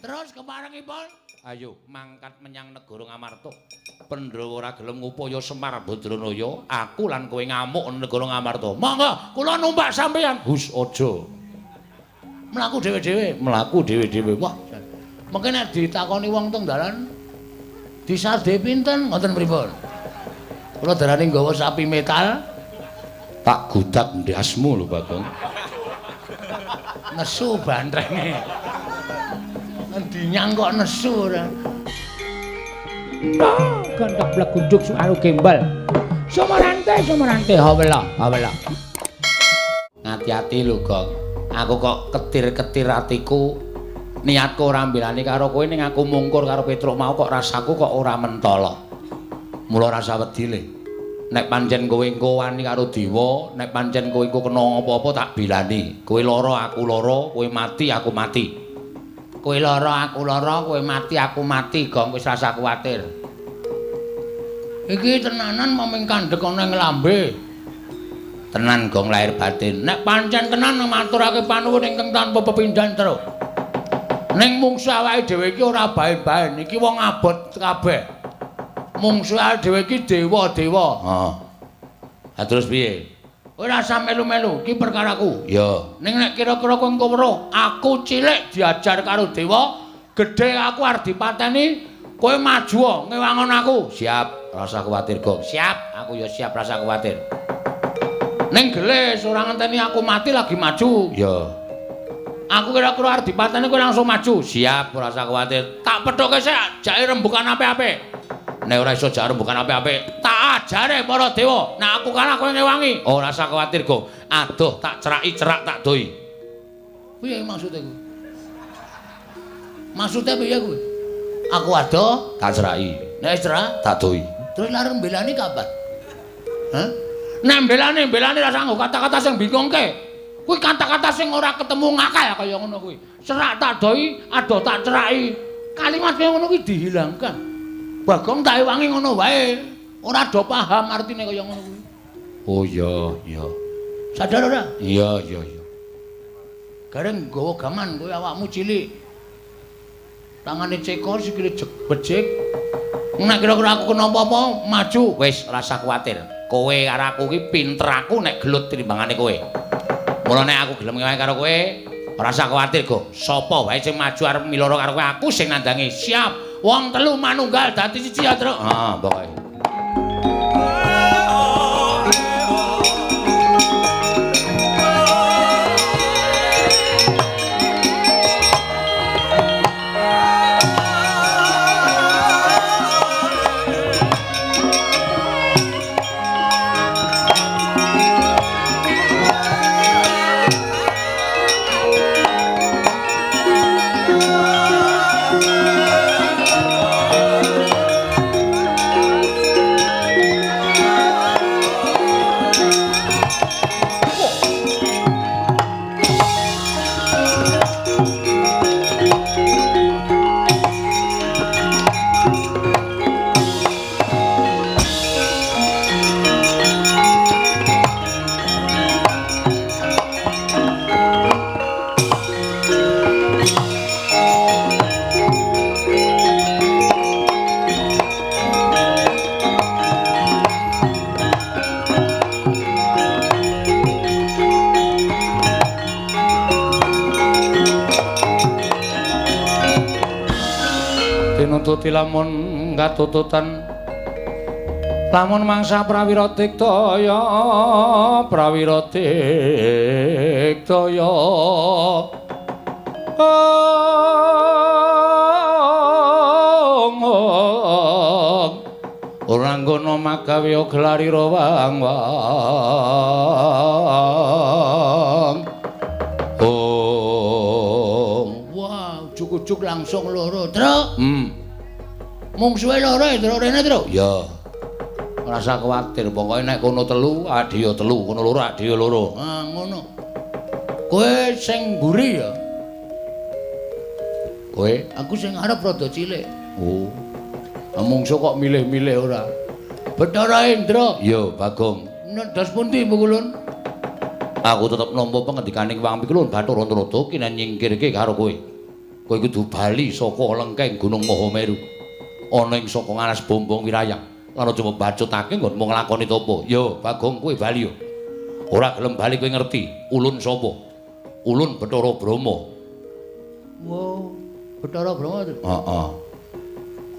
Terus keparengipun, ayo mangkat menyang negara Ngamarta. Pandhawa ora gelem ngupaya Semar Badranaya, aku lan kowe ngamuk negara Ngamarta. Monggo, kula numpak sampeyan. Hus, aja. Mlaku dhewe-dhewe, mlaku dhewe-dhewe. Wah, mengke nek ditakoni wong teng dalan disade pinten ngoten pripun? Kula darani nggawa sapi metal tak gudak ndasmu lho, Bagong. Nesu bantrenge. Ngendi nyang kok nesu ora. Gendhok blegunduk suaru gembel. Sumorante sumorante hawela hawela. Ngati-ati lho, Gong. Aku kok ketir-ketir atiku. Niatku ora mbelani karo kowe ning aku mungkur karo Petruk mau kok rasaku kok ora mentala. Mula rasa wedi le. Nek pancen kowe engko wani karo dewa, nek pancen kowe engko kena apa-apa tak belani. Kowe lara aku lara, kowe mati aku mati. Kowe lara aku lara, kowe mati aku mati, Gong, wis rasa kuwatir. Iki tenanan moming kandhek ana ing lambe. Tenan Gong lahir batin. Nek pancen tenan maturake panuwun ingkang tanpa pepindhan, Truk. Ning mungsu awake dhewe iki ora baen-baen, iki wong abot kabeh. Mungsu awake dhewe iki dewa-dewa. Heeh. Ha terus piye? Ora usah melu-melu, iki perkaraku. Ya. Ning nek kira-kira kowe engko weruh, aku cilik diajar karo dewa, gedhe aku arep dipateni, kowe maju ngewangon aku. Siap, rasa kuwatir, Gong. Siap, aku ya siap rasa kuwatir. Ning gelis ora ngenteni aku mati lagi maju. Ya. Aku kira-kira arep dipateni kowe langsung maju. Siap, ora usah kuwatir. Tak pethuke sik, jake rembukan apik-apik. Nek ora iso jak rembukan apik-apik, tak ajare para dewa. Nek aku kalah kowe ngewangi. Ora usah kuwatir, Gong. Aduh, tak ceraki cerak tak doi. Piye maksude kuwi? Maksude piye kuwi? Aku adoh, tak ceraki. Nek cerak, tak doi. Terus lareng mbelani kapan? Hah? Nek mbelani, mbelani ra sanggo kata-kata sing bingungke. Kuwi kata-kata sing ora ketemu ngakal kaya ngono kuwi. Cerak tak doi, adoh tak ceraki. Kalimat kaya ngono kuwi dihilangkan. Bagong tak ewangi ngono wae. Ora do paham artine kaya ngono kuwi. Oh iya, iya. Sadar ora? Iya, iya, iya. Gareng nggawa gaman kowe awakmu cilik. Tangane cekor sikile becik. Nek kira-kira aku kena apa-apa, maju. Wis, rasa kuwatir. Kowe karo aku iki pinter aku nek gelut timbangane kowe. Mula nek aku gelem ngewangi karo kowe, ora usah kuwatir, Gong. Sapa wae sing maju arep miloro karo kowe, aku sing nandangi. Siap. Wong telu manunggal dadi siji ya, Truk. Heeh, pokoke. Tinututi lamun katututan lamun mangsa prawira diktaya prawira diktaya ora nggono magawe gelarira wang wang. Oh, wah, ujug-ujug langsung loro, Truk. Mungsuhe loro ya, Truk, rene, Truk. Ya. Ora usah kuwatir, pokoke nek kono telu, adhe ya telu, kono loro, adhe ya loro. Ah, ngono. Kowe sing mburi ya. Kowe, aku sing arep rada cilik. Oh. Mungsuh kok milih-milih ora. Bathara Indra. Iya, Bagong. Ndas pundi Pukulun? Aku tetep nampa pengendikaning Wang Pikulun Bathara Antarada kinen nyingkirke karo kowe. Kowe kudu bali saka lengkeng Gunung Mahameru. Ana ing saka ngalas Bombong Wirayang. Lan aja mbacutake nggonmu nglakoni tapa. Yo, Bagong kowe bali yo. Ora gelem bali kowe ngerti ulun sapa? Ulun Bathara Brahma. Wo, Bathara Brahma to? Heeh.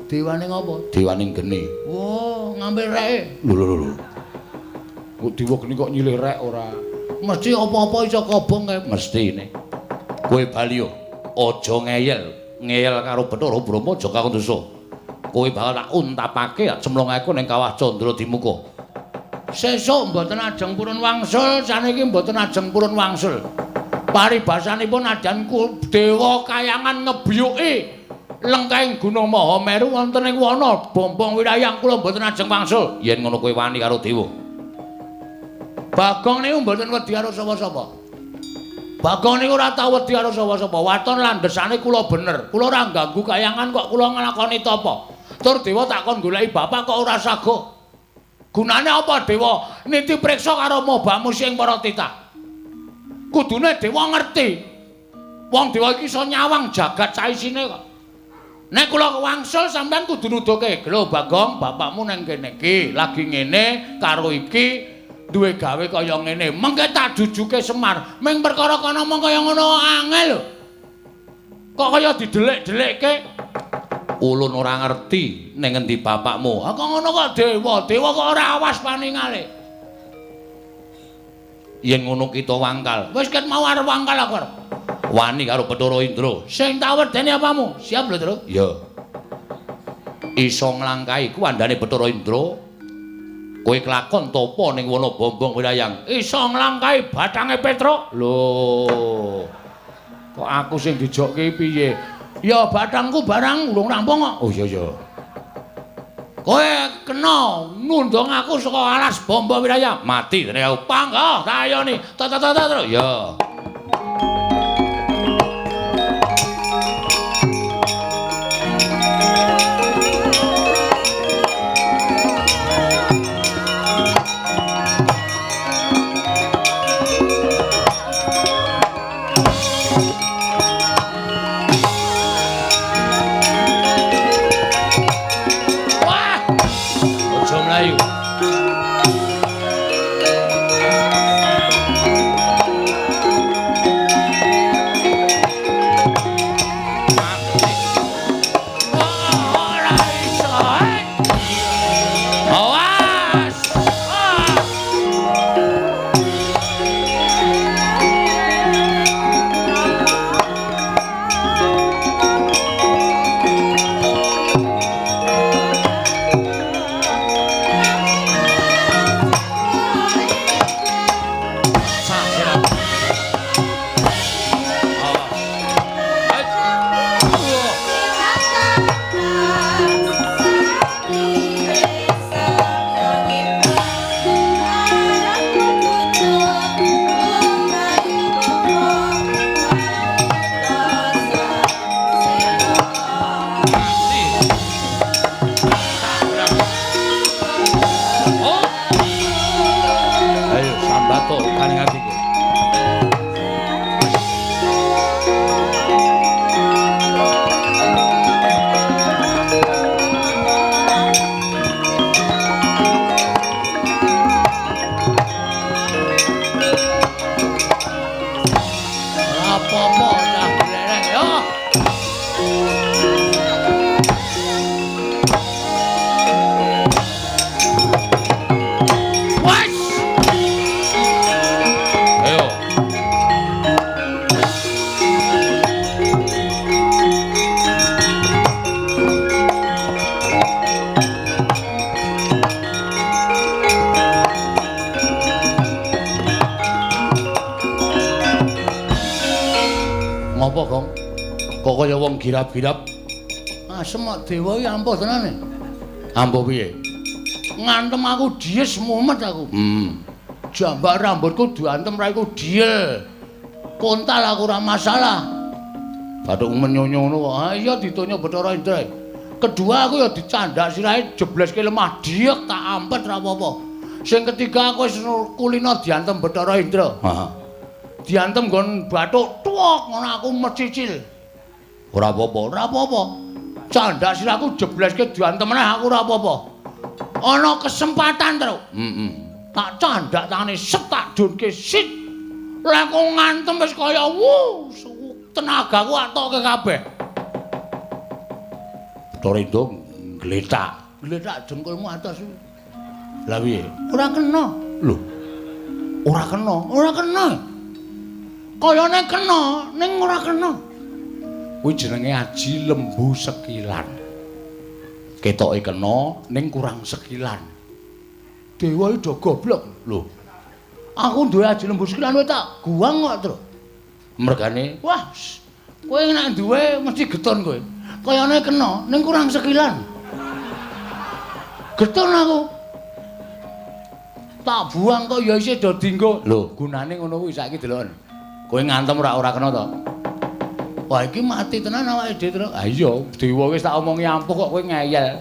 Dewane ngopo? Dewane geni. Wo, ngambil reke. Lho lho lho. Kok dewa geni kok nyilih rek ora? Mesti apa-apa iso kobong kae. Mestine. Kowe bali yo. Aja ngeyel, ngeyel karo Bathara Brahma aja kakon dosa. Kowe bakal tak untapake cemlongake ning kawah Candra Dimuka. Sesuk mboten ajeng purun wangsul, saniki mboten ajeng purun wangsul. Paribasanipun adan dewa kayangan ngebyuki lengkeng Gunung Mahameru wonten ing wana Bombong Wirayang kula mboten ajeng wangsul. Yen ngono kowe wani karo dewa. Bagong niku mboten wedi karo sapa-sapa. Bagong niku ora tau wedi karo sapa-sapa. Waton landhesane kula bener. Kula ora ngganggu kayangan kok kula nglakoni tapa. Tur dewa tak kon goleki bapak kok ora sago. Gunane apa dewa niti priksa karo mobamu sing para titah? Kudune dewa ngerti. Wong dewa iki iso nyawang jagat saisine kok. Nek kula wangsul sampean kudu nuduhke, "Lho Bagong, bapakmu nang kene iki lagi ngene karo iki duwe gawe kaya ngene." Mengke tak jujuke Semar. Ming perkara kono mung kaya ngono angel lho. Kok kaya didelik-delikke? Ulun ora ngerti ning ngendi bapakmu. Ha kok ngono kok dewa, dewa kok ora awas paningale. Yen ngono kita wangkal. Wis ket mau arep wangkal aku arep. Wani karo Bathara Indra. Sing tak wedeni apamu? Siap lho, Tru. Iya. Iso nglangkahi kuwandane Bathara Indra. Kowe kelakon tapa ning wana Bombong Wirayang. Iso nglangkahi bathange Petruk. Lho. Kok aku sing dijokke piye? Ya bathangku barang urung rampung kok. Oh iya iya. Kowe kena nundung aku saka alas Bombong Wirayang. Mati dene aku. Panggah tayoni. Ta ta ta ta. Ya. Girap-girap. Asem kok dewa iki ampuh tenane. Ampuh piye? Ngantem aku dies mumet aku. Jambak rambutku diantem raiku diel. Kontal aku ora masalah. Bathuk menyonyo ngono kok. Ha iya ditonyo Bathara Indra. Kedua aku ya dicandak sirahe jebleske lemah diek tak ampet ra apa-apa. Sing ketiga aku wis kulino diantem Bathara Indra. Heeh. Diantem nggon bathuk tuwek ngono aku mecicil. Ora apa-apa, ora apa-apa. Candak sirahku jebleske diantem meneh aku ora apa-apa. Ana kesempatan, Truk. Heeh. Tak candak tangane set tak dunke sit. Lah kok ngantem wis kaya wuh, tenagaku atoke kabeh. Bathara Indra ngletak. Ngletak dengkulmu atos. Lah piye? Ora kena. Lho. Ora kena, ora kena. Kayane kena, ning ora kena. Kuwi jenenge aji lembu sekilan. Ketoke kena ning kurang sekilan. Dewa iki do goblok. Lho. Aku duwe aji lembu sekilan kowe tak guwang kok, Truk. Mergane, wah, kowe nek duwe mesti getun kowe. Kayane kena ning kurang sekilan. Getun aku. Tak buang kok ya isih do dinggo. Lho, gunane ngono kuwi saiki deloken. Kowe ngantem ora kena to? Wah, iki mati tenan awake dhewe, Truk. Ha iya, dewa wis tak omongi ampuh kok kowe ngeyel.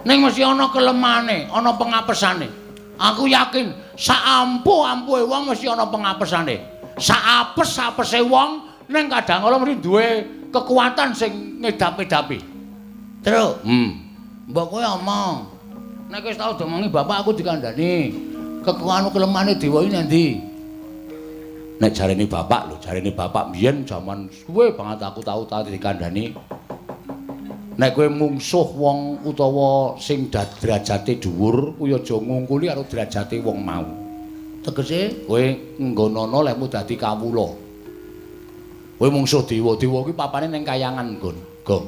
Ning mesti ana kelemane, ana pengapesane. Aku yakin sak ampuh-ampuhe wong mesti ana pengapesane. Sak apes-apese wong ning kadang kala mesti duwe kekuatan sing ngedap-edapi. Truk, Mbok kowe omong. Nek wis tau diomongi bapak aku dikandhani. Kekuatan kelemane dewa iki nang ndi? Nek jarene bapak lho, jarene bapak mbiyen jaman suwe banget aku tau dikandhani. Nek kowe mungsuh wong utawa sing derajate dhuwur, kuwi aja ngungkuli karo derajate wong mau. Tegese kowe nggonono lehmu dadi kawula. Kowe mungsuh dewa, dewa kuwi papane ning kayangan nggon. Gong.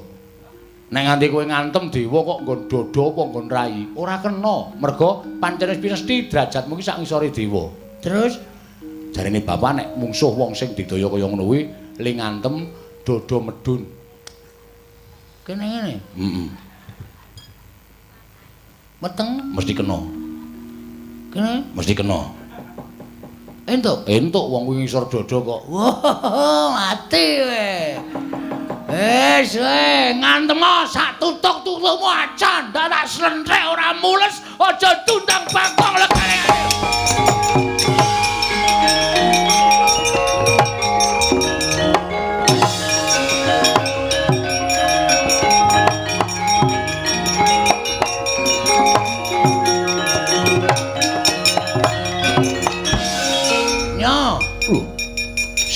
Nek nganti kowe ngantem dewa kok nggon dada apa nggon rai, ora kena. Mergo pancen wis mesti derajatmu ki sak ngisore dewa. Terus jarene bapak nek mungsuh wong sing didaya kaya ngono kuwi le ngantem dada medun. Kene ngene. Heeh. Meteng mesti kena. Kene mesti kena. Entuk, entuk wong kuwi ngisor dada kok. Wah, mati kowe. Wis kowe ngantem sak tutuk-tutukmu aja ndak tak slentrek ora mules, aja tundang bangkong legane.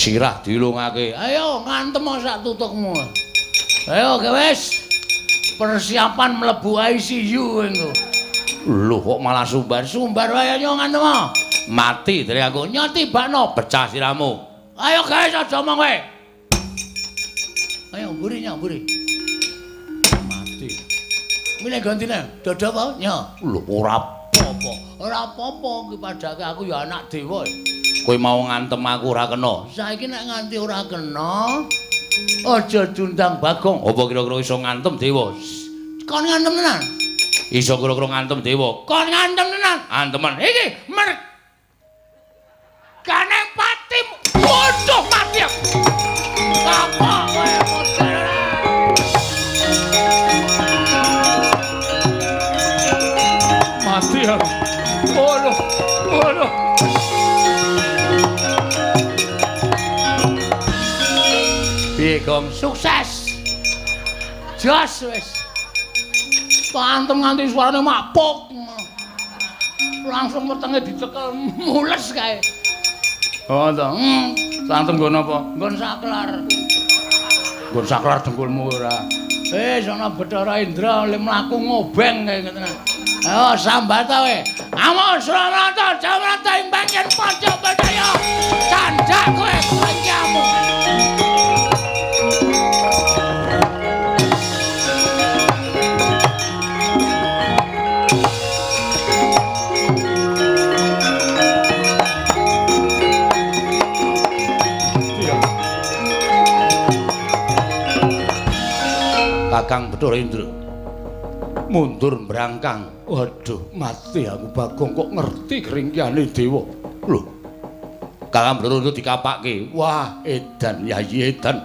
Sirah dilungake. Ayo ngantem sak tutukmu. Ayo wis. Persiapan mlebu ICU engko. Lho kok malah sumbar. Sumbar wae ayo ngantem. Mati dari aku. Nyoti bakno pecah sirahmu. Ayo guys aja omong kowe. Ayo mburi nya mburi. Mati. Milih gantine. Dada apa? Nya. Lho ora apa-apa. Ora apa-apa iki padake aku ya anak dewa. Kowe mau ngantem aku ora kena. Saiki nek nganti ora kena, aja diundang Bagong. Apa kira-kira iso ngantem dewa? Kon ngantem tenan? Iso kira-kira ngantem dewa. Kon ngantem tenan? Antemen. Iki mergane pati. Waduh mati aku. Apa kowe model ora? Mati aku. Waduh. Waduh. Piye, Gong? Sukses. Jos wis. Pantem nganti suarane mapuk. Langsung wetenge dicekel mules kae. Oh to. Santem nggon apa? Nggon saklar. Nggon saklar dengkulmu ora. Wis ana Bathara Indra le mlaku ngobeng kae ngene. Ayo sambat kowe. Amo Suramarta, Jamarta ing bangken Pancapaya. Percaya. Candak kowe kancamu. Kakang Bathara Indra mundur mbrangkang. Waduh, mati aku Bagong kok ngerti keringkihane dewa. Lho. Kakang Bathara Indra dikapake. Wah, edan Yayi edan.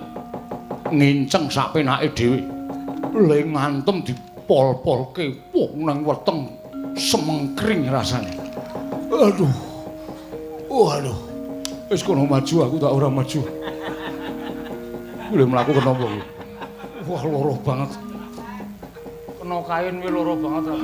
Nginceng sak penake dhewe. Le ngantem dipol-polke wong nang weteng semengkring rasane. Aduh. Waduh. Wis kono maju aku tak ora maju. Boleh mlaku kenapa kuwi? Wah, loro banget. Kena kain kuwi loro banget.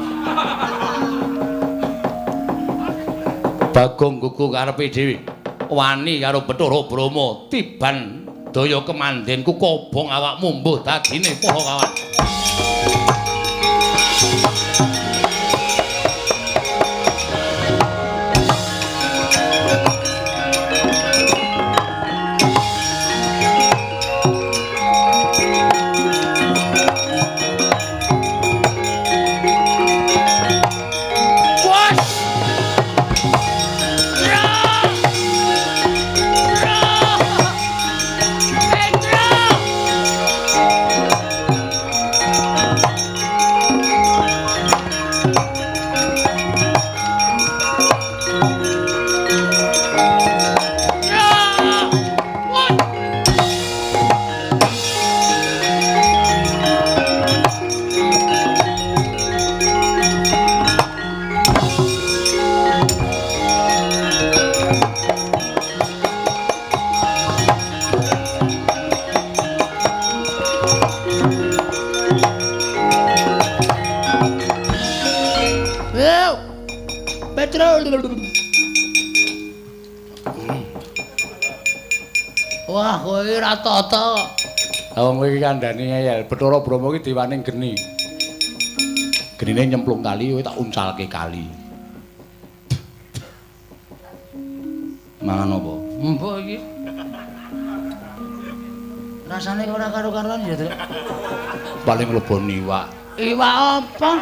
Bagong gugu karepe dhewe. Wani karo Bathara Brahma tiban daya kemandenku kobong awakmu mbuh dadine para kawan. Wah, kowe ora tata. Lah wong kowe iki kandhane ngeyel, Bathara Brahma iki dewane geni. Genine nyemplung kali, kowe tak uncalke kali. Mangan apa? Mbok iki. Rasane ora karo-karuan ya, Trik. Paling lebon iwak. Iwak apa?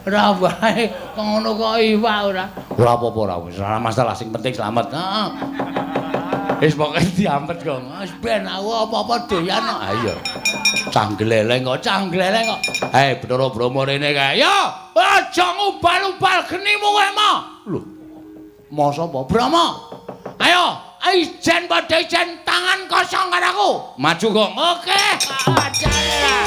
Ora wae, ngono kok iwak ora. Ora apa-apa ora wis, ora masalah, sing penting slamet. Heeh. Wis pokoke diampet kok. Wis ben aku apa-apa doyan kok. Ha iya. Canggleleng kok, canggleleng kok. Hei Bathara Brahma rene kae. Yo, aja ngubal-ubal genimu kowe mo. Lho. Masa apa? Brahma. Ayo, ijen padha ijen tangan kosong karo aku. Maju kok. Oke. Aja lah.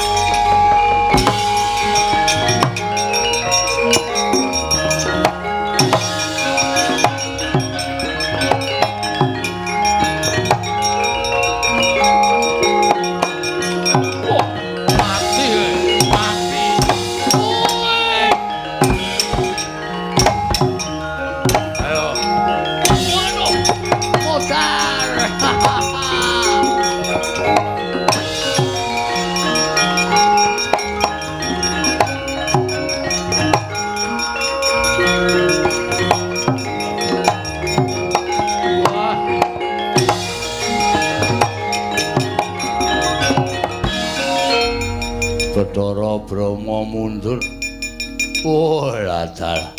Bathara Brahma mundur. Oh, ladal.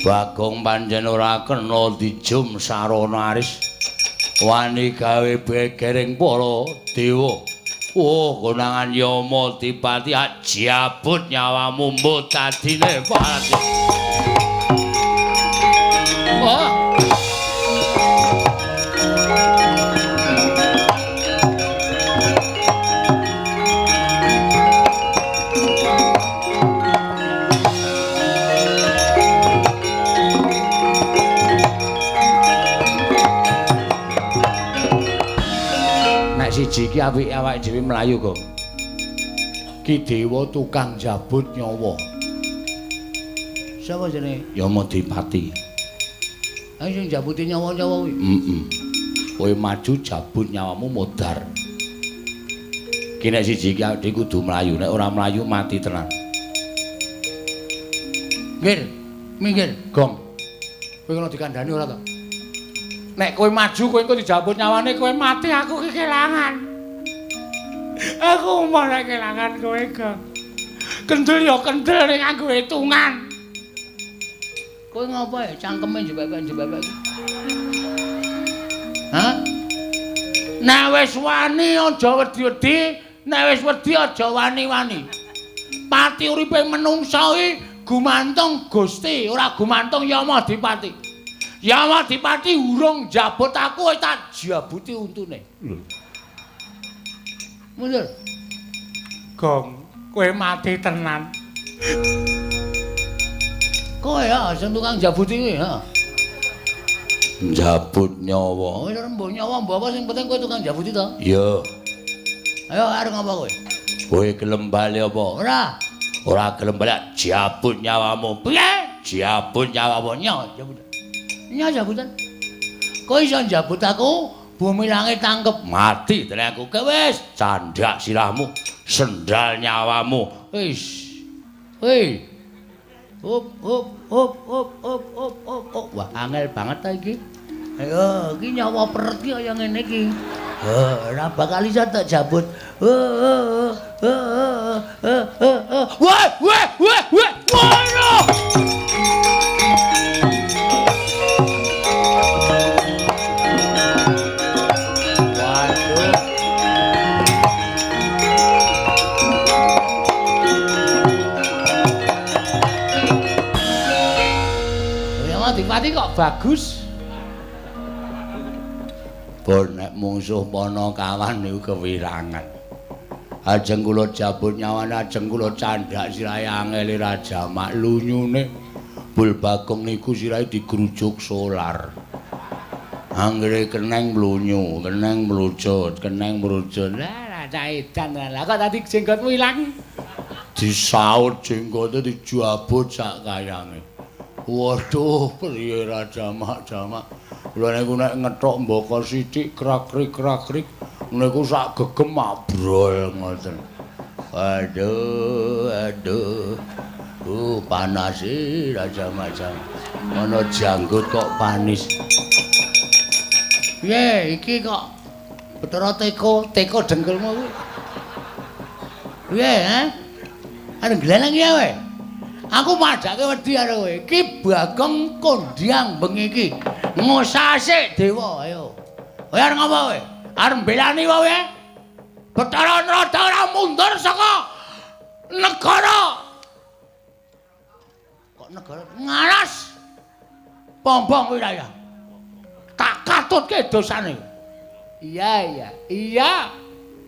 Bagong pancen ora kena dijum sarana aris. Wani gawe begering para dewa. Oh, konangan Yama Dipati ajabut nyawamu mbuh dadine pati. Wah. Siji iki apike awake dhewe mlayu kok. Ki dewa tukang jabut nyawa. Sapa jenenge? Yama Dipati. Ha sing jabuti nyawa-nyawa kuwi. Heeh. Kowe maju jabut nyawamu modar. Ki nek siji iki awake dhewe kudu mlayu, nek ora mlayu mati tenan. Minggir, minggir. Gong. Kowe kena dikandhani ora to? Nek kowe maju kowe engko dijabut nyawane kowe mati, aku ki kelangan. Aku malah kelangan kowe, Gong. Kendel ya kendel ning nganggo hitungan. Kowe ngopo ya cangkeme jebebek-jebebek iki? Hah? Nek wis wani aja wedi-wedi, nek wis wedi aja wani-wani. Pati uripe menungsa iki gumantung Gusti, ora gumantung Yama Dipati. Yama Dipati urung njabut aku wis tak jabuti untune. Lho. Mundur. Gong, kowe mati tenan. Kowe ya sing tukang jabuti kuwi, ha. Njabut nyawa. Wis ora mbuh nyawa mbuh apa sing penting kowe tukang jabuti to. Iya. Ayo arep ngapa kowe? Kowe gelem bali apa? Ora. Ora gelem bali jabut nyawamu. Piye? Jabut nyawamu. Nyo, jabut. Nyo jabutan. Kowe iso njabut aku, bumi langit tangkep mati tenan aku. Wis, candhak sirahmu, sendal nyawamu. Wis. Hei. Hop hop hop hop hop hop hop. hop. Wah, angel banget ta iki. Ayo, iki nyawa peret iki kaya ngene iki. Ora bakal iso tak jabut. Wah, wah, wah, wah. Waduh. Waduh. Ya Adipati kok bagus. Pun nek mungsuh Panakawan niku kewirangan. Ajeng kula jabut nyawane, ajeng kula candhak sirahe angele Raja Mak lunyune. Bul Bagong niku sirahe digrujuk solar. Anggere keneng mlunyu, keneng mlucut, keneng mrucut. Lah cah edan lah kok tadi jenggotmu ilang. Disaut jenggote dijabut sak kayange. Waduh, priye Raja Mak jamak. Kula niku nek ngethok mbaka sithik krak-krik-krak-krik niku sak gegem mabrol ngoten. Aduh, aduh. Panas e Raja Macam. Ana janggut kok panis. Piye iki kok Bathara teko, teko dengkulmu kuwi. Piye, ha? Arep gleneng ya kowe. Aku madhake wedi karo kowe. Iki Bagong kondhang bengi iki. Ngosase dewa, ayo. Kowe arep ngapa kowe? Arep mbelani kowe? Bathara Narada ora mundur saka negara. Kok negara ngaras? Pombong wilayah. Tak katutke dosane. Iya, iya. Iya.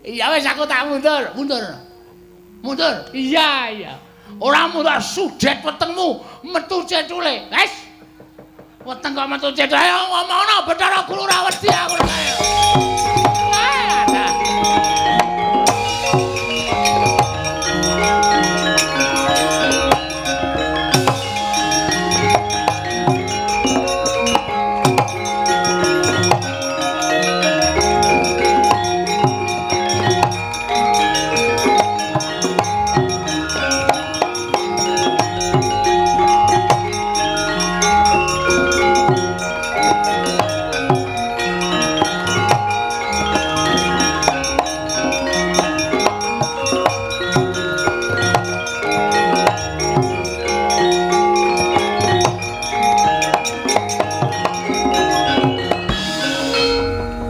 Iya wis aku tak mundur, mundur. Mundur. Iya, iya. Ora mundur sudet wetengmu metu cecule. Wis. Weteng kok metu cecule. Ayo ngomongno Bathara Guru ora wedi aku ayo.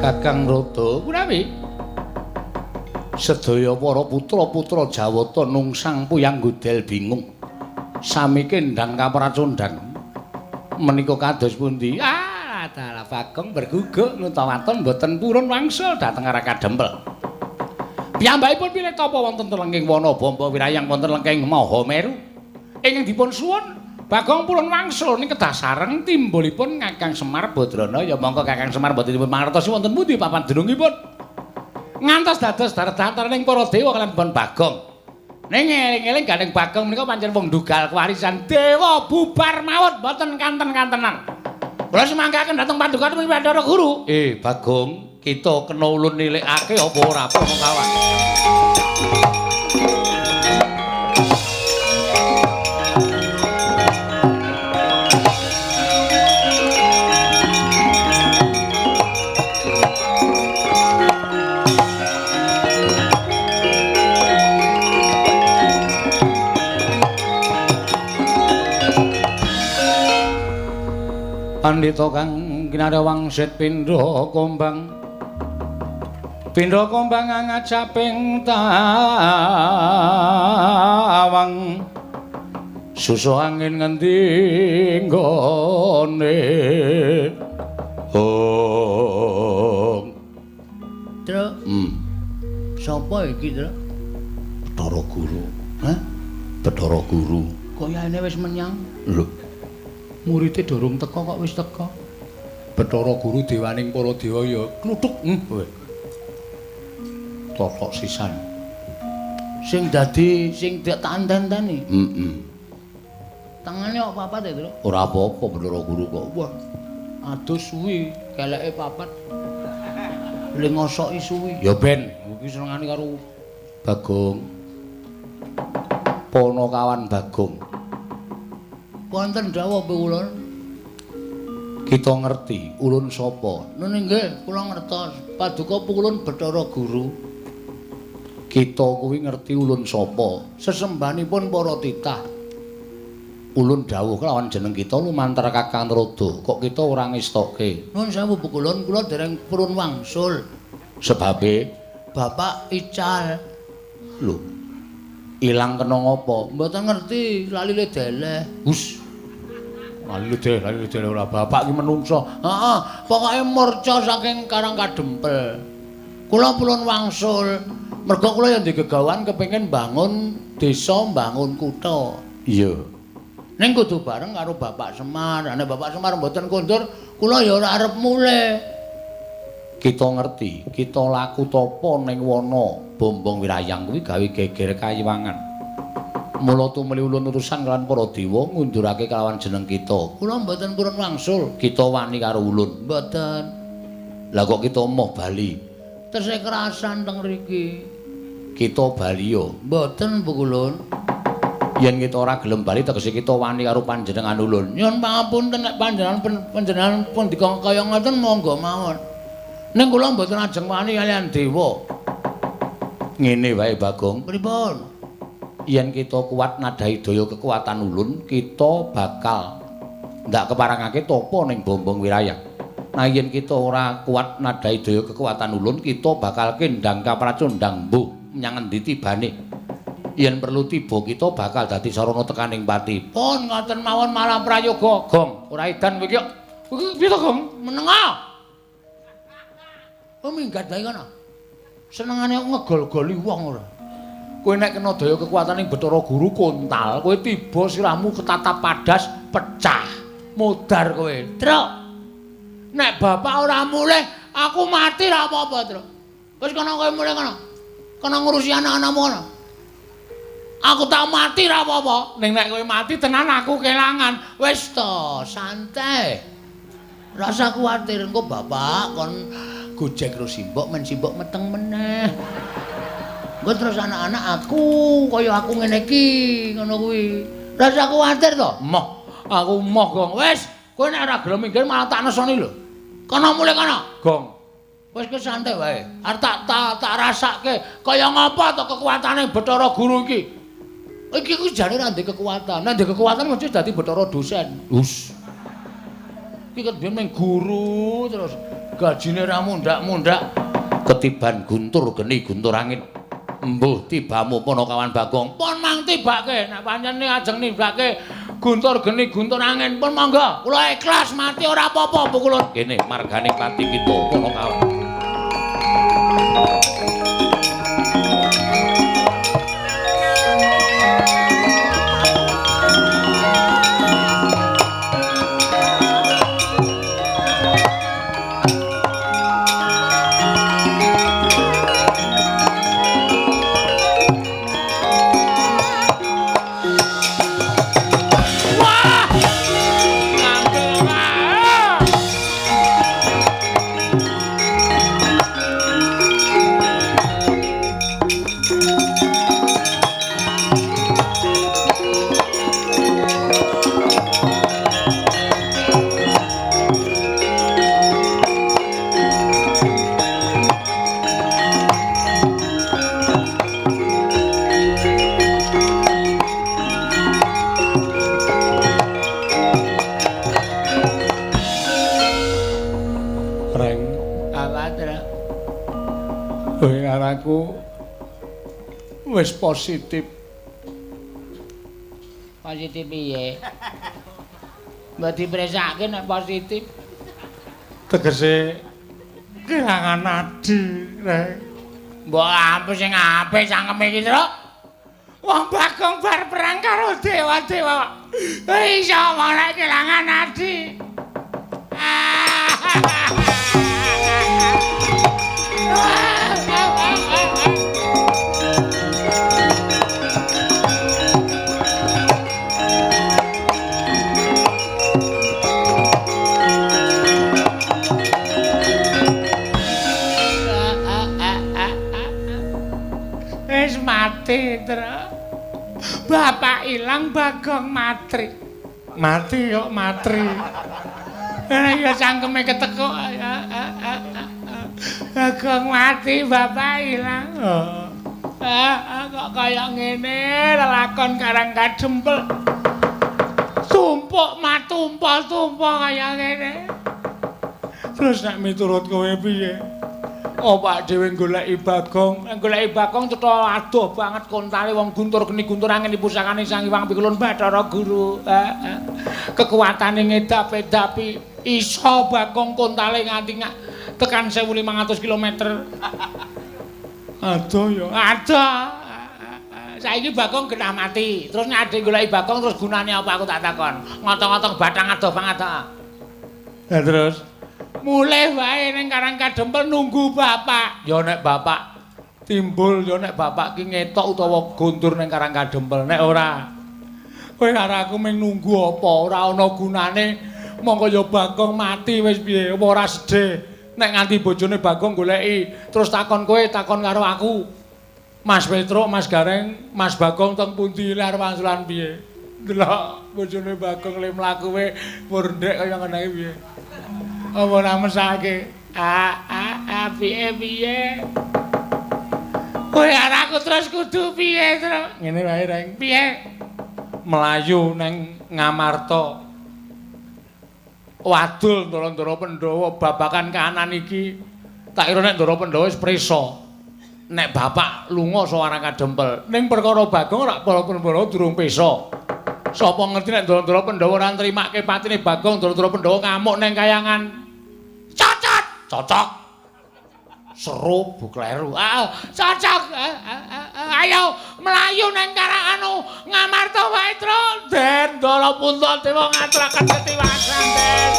Kakang Rada kunawi sedaya para putra-putra Jawata nungsang puyang godel bingung sami kendang kapracondang menika kados pundi? Ah, dalah Bagong berguguk nutawaton mboten purun wangsul dhateng Raka Dempel. Piyambakipun pilih tapa wonten lengking wana bamba wirayang wonten lengking Mahameru ingkang dipun suwun Bagong purun wangsul ning kedah sareng timbulipun Kakang Semar Badrana. Ya mongko Kakang Semar mboten dipun mangertosi wonten pundi papan dunungipun ngantos dados daratantaraning para dewa kaliyan Bon Bagong. Ning eling-eling gandeng Bagong menika pancen wong ndugal kewarisan dewa bubar mawon mboten kanten-kantenan. Kula sumanggaken dhateng paduka Bathara Guru. Bagong, kita kena ulun nilikake apa ora apa kawan. Pandhita kang kinarya wangsit pindha kombang. Pindha kombang ngajaping tawang. Susu angin ngendi nggone. Oh. Truk. Sapa iki, Truk? Bathara Guru. Hah? Bathara Guru. Kayane wis menyang. Lho. Murite durung teka kok wis teka. Bathara Guru dewaning para dewa ya kluthuk. Kowe. Totok sisan. Sing dadi sing tak enten-enteni. Heeh. Tangane kok papat ya, Truk? Ora apa-apa Bathara Guru kok. Wah. Adus suwi, keleke papat. Le ngosoki suwi. Ya ben, iki senengane karo Bagong. Ponokawan Bagong. Wonten dawuh kula. Kita ngerti ulun sapa? Nun nggih, kula ngertos. Paduka ulun Bathara Guru. Kita kuwi ngerti ulun sapa? Sesembahanipun para titah. Ulun dawuh kelawan jeneng kita lumantar Kakang Trada. Kok kita ora ngestokke? Nun sewu kulun, kula dereng purun wangsul. Sebabe Bapak ical. Lho. Ilang kena ngopo? Mboten ngerti, lali le deleh. Hus. Lali deleh ora bapak iki menungso. Heeh, pokoke murca saking Karang Kadempel. Kula purun wangsul. Mergo kula ya ndek gegawan kepengin bangun desa, bangun kutha. Iya. Ning kudu bareng karo Bapak Semar. Nek Bapak Semar mboten kondur, kula ya ora arep mulih. Kita ngerti, kita laku tapa ning wana Bombong Wirayang kuwi gawe geger kayiwangan. Mula tumuli ulun urusan kelawan para dewa ngundurake kelawan jeneng kita. Kula mboten purun wangsul, kita wani karo ulun. Mboten. Lah kok kita moh bali? Tesih kerasan teng mriki. Kita bali yo. Mboten Bu Kulun. Yen kita ora gelem bali tegese kita wani karo panjenengan ulun. Nyuwun pangapunten nek panjenengan pun dikon kaya ngoten monggo mawon. Ning kula mboten ajeng wani kaliyan dewa. Ngene wae Bagong. Pripun? Yen kita kuat nadhahi daya kekuatan ulun, kita bakal ndak keparangake tapa ning Bombong Wirayang. Nah yen kita ora kuat nadhahi daya kekuatan ulun, kita bakal kendang kapracundang mbuh menyang endi tibane. Yen perlu tiba kita bakal dadi sarana tekaning pati. Pun ngoten mawon malah prayoga. Gong, ora edan kowe iki. Kowe piye to, Gong? Menenga. Oh minggat wae kono. Senengane ngegol-goli wong ora. Kowe nek kena daya kekuatane Bathara Guru kontal, kowe tiba sirahmu ketatap padas pecah. Modar kowe. Truk. Nek bapak ora mulih, aku mati ra apa-apa, Truk. Wis kono kowe mulih kono. Kono ngurusi anak-anakmu kono. Aku tak mati ra apa-apa. Ning nek kowe mati tenan aku kelangan. Wis to, santai. Rasa kuwatir engko bapak kon gojek karo simbok men simbok meteng meneh. Engko terus anak-anak aku kaya aku ngene iki ngono kuwi. Rasa kuwatir to? Moh, aku moh Gong. Wis, kowe nek ora gelem minggir malah tak nesoni lho. Kono mulih kono, Gong. Wis ke santai wae. Arep tak rasake kaya ngapa to kekuatane Bathara Guru iki. Iki ku jane ora ndek kekuatan. Nek ndek kekuatan mesti dadi Bathara dosen. Hus. Iki ket biyen mung guru terus gajine ra mundhak-mundhak. Ketiban guntur geni guntur angin. Mbuh tibamu Ponokawan Bagong. Pun mang tibake nek pancen ajeng nibake guntur geni guntur angin pun monggo. Kula ikhlas mati ora apa-apa pukulun. Kene margane pati kita Ponokawan. Aku wis positif. Positif piye? Mbok dipresake nek positif. Tegese kelangan adi, Rek. Mbok ampun sing apik cangkeme iki, Truk. Wong Bagong bar perang karo dewa-dewa. Iso malah kelangan adi. Wis mati, Tru. Bapak ilang, Bagong matri. Mati kok matri. Ya cangkeme ketekuk. Bagong mati, bapak ilang. Kok kaya ngene lelakon Karang Kadempel. Tumpuk matumpah-tumpah kaya ngene. Terus nek miturut kowe piye? Opak dhewe goleki Bagong, goleki Bagong cetha adoh banget kontale wong guntur geni guntur angin pusakane Sang Hyang Pikulun Bathara Guru. Kekuatane ngedap-edapi iso Bagong kontale nganti tekan 1500 km. Adoh ya, adoh. Saiki Bagong genah mati. Terus nek adhe goleki Bagong terus gunane apa aku tak takon. Ngotong-ngotong bathang adoh banget ta. Lah terus mulih wae ning Karang Kadempel nunggu bapak. Ya nek bapak timbul, ya nek bapak ki ngetok utawa guntur ning Karang Kadempel. Nek ora, kowe karo aku mung nunggu apa? Ora ana gunane. Mongko ya Bagong mati wis piye? Apa ora sedih? Nek nganti bojone Bagong goleki, terus takon kowe, takon karo aku. Mas Petruk, Mas Gareng, Mas Bagong teng pundi arep wangsulan piye? Delok bojone Bagong le mlaku we murndek kaya ngene iki piye? Apa ora mesake? Piye piye? Kowe arep aku terus kudu piye, Tru? Ngene wae, Reng. Piye? Melayu nang Ngamarta. Wadul Ndara-ndara Pandhawa babakan kahanan iki. Tak kira nek Ndara Pandhawa wis prisa. Nek bapak lunga saka Karang Kadempel, ning perkara Bagong ora para Pandhawa durung pesa. Sapa ngerti nek Ndara-ndara Pandhawa ora nrimake patine Bagong, Ndara-ndara Pandhawa ngamuk ning kayangan. Cocot, cocok. Seru bu kleru. Cocok. Ayo mlayu nang Karang anu Ngamarta wae, Tru. Den Ndara Puntadewa ngaturaken ketiwasan, Den.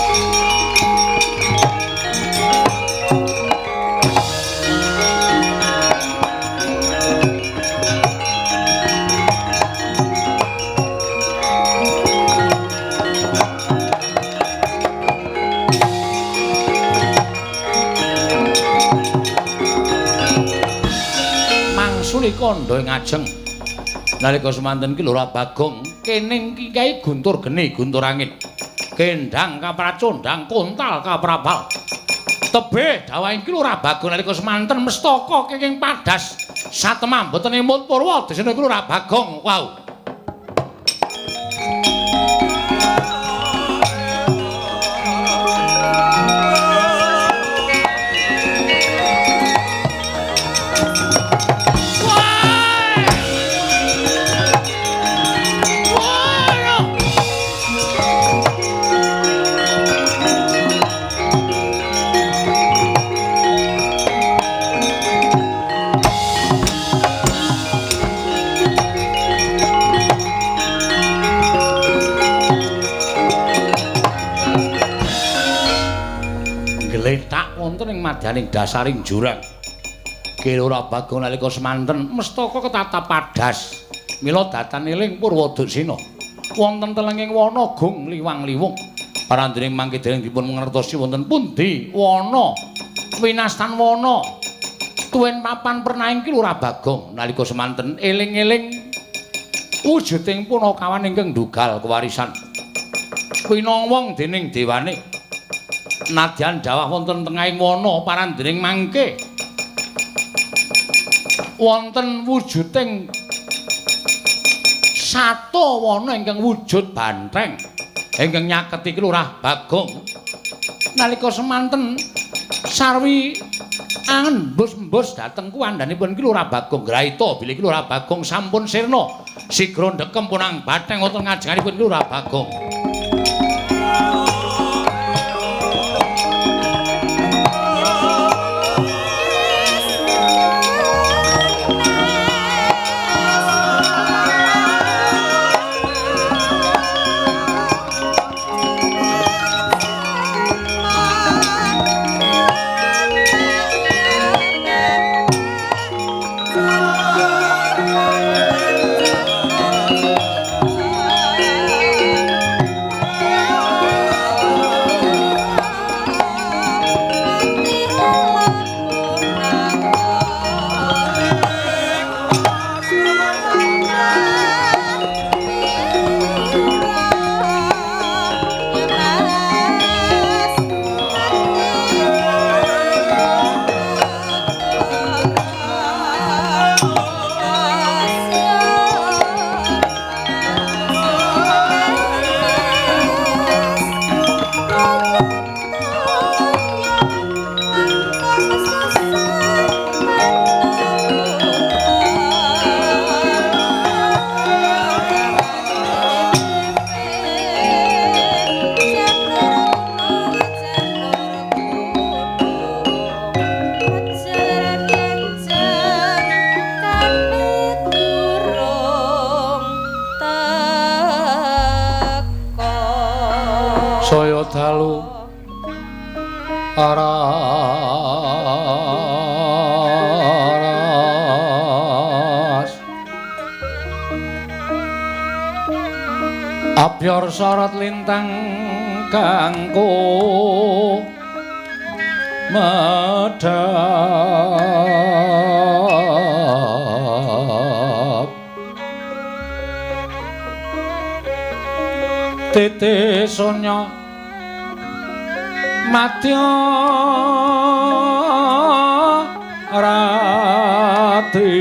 Kandha ing ajeng nalika semanten ki Lurah Bagong kening ki kae guntur geni guntur angin kendang kapracondang kontal kaprabal tebih dawaing ki Lurah Bagong nalika semanten mestaka kenging padas satemah mboten emut purwa desane ki Lurah Bagong. Wow. Wonten ing madyaning dasaring jurang. Ki Lurah Bagong nalika semanten mestaka ketatap padas. Mila datan eling Purwaduksina. Wonten telenging wana gung liwang-liwung. Parandene mangke dereng dipun mangertosi wonten pundi wana winastan wana tuwin papan pernaing Ki Lurah Bagong nalika semanten eling-eling wujuding punakawan ingkang ndugal kewarisan. Winowong dening dewane. Nadyan dawah wonten tengahing wana parandhening mangke wonten wujuding sato wana ingkang wujud banteng ingkang nyaketi Ki Lurah Bagong nalika semanten sarwi angembus-embus dhateng kuwandhanipun Ki Lurah Bagong graita bilih Ki Lurah Bagong sampun sirna sigra ndekem punang banteng wonten ngajenganipun Ki Lurah Bagong. Oh. Dalu aras Abyor sorot lintang kangko medhap titi sunya madya rati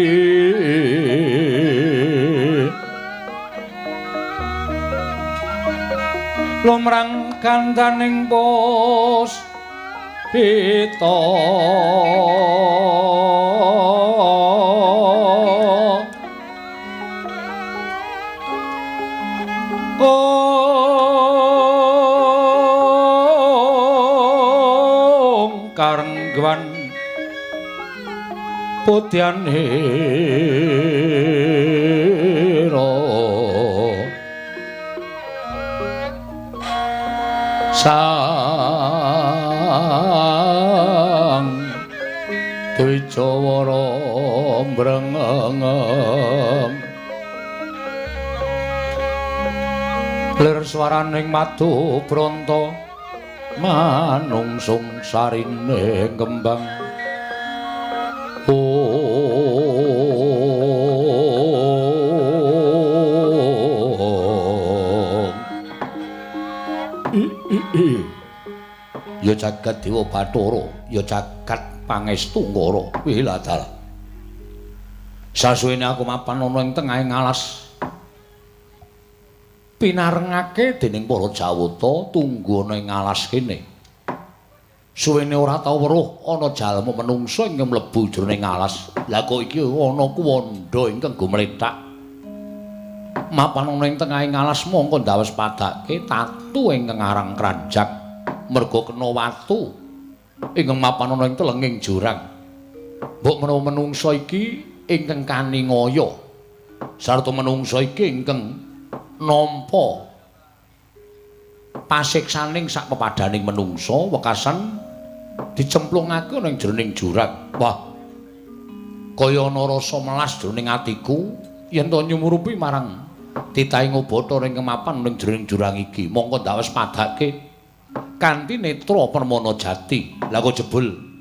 lumrang kandaning pos pita ong karengwan putyanira sang Dwijawara mbrengeng lir swaraning madu bronto manungsung sarine kembang ya jagat Dewa Bathara, ya jagat Pangestu Ngara. Wiladala. Sasuwene aku mapan ana ing tengahing alas. Pinarengake dening para Jawata tunggu ana ing alas kene. Suwene ora tau weruh ana jalma menungsa ingkang mlebu jroning alas. Lah kok iki ana kuwandha ingkang gumlethak. Mapan ana ing tengahing alas mongko ndawes padake tatu ingkang aran kranjak. Merga kena watu ingkang mapan ana ing telenging jurang. Mbok menawa menungsa iki ingkang kaningaya sarta menungsa iki ingkang nampa pasiksaning sak pepadaning menungsa wekasan dicemplungake ana ing jroning jurang. Wah, kaya ana rasa melas jroning atiku yen to nyumurupi marang titahing Bathara ingkang mapan ing jroning jurang iki. Mongko ndawes padake kanthi netra permana jati. Lah kok jebul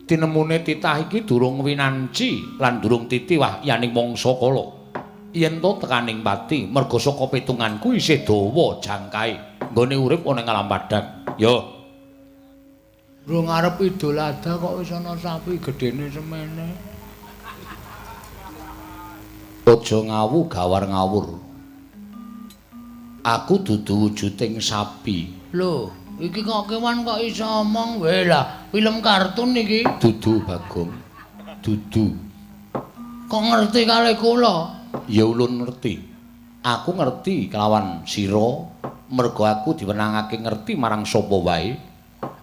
tinemune titah iki durung winanci lan durung titi wahyaning mangsa kala. Yen to tekaning pati merga saka pitunganku isih dawa jangkae nggone urip ana ing alam padhang. Yo. Durung arep Idul Adha kok wis ana sapi gedene semene. Aja ngawu gawar ngawur. Aku dudu wujuding sapi. Lho, iki kok kewan kok iso omong wae lah, film kartun iki. Dudu Bagong. Dudu. Kok ngerti kalih kula? Ya ulun ngerti. Aku ngerti kelawan sira, merga aku diwenangake ngerti marang sapa wae.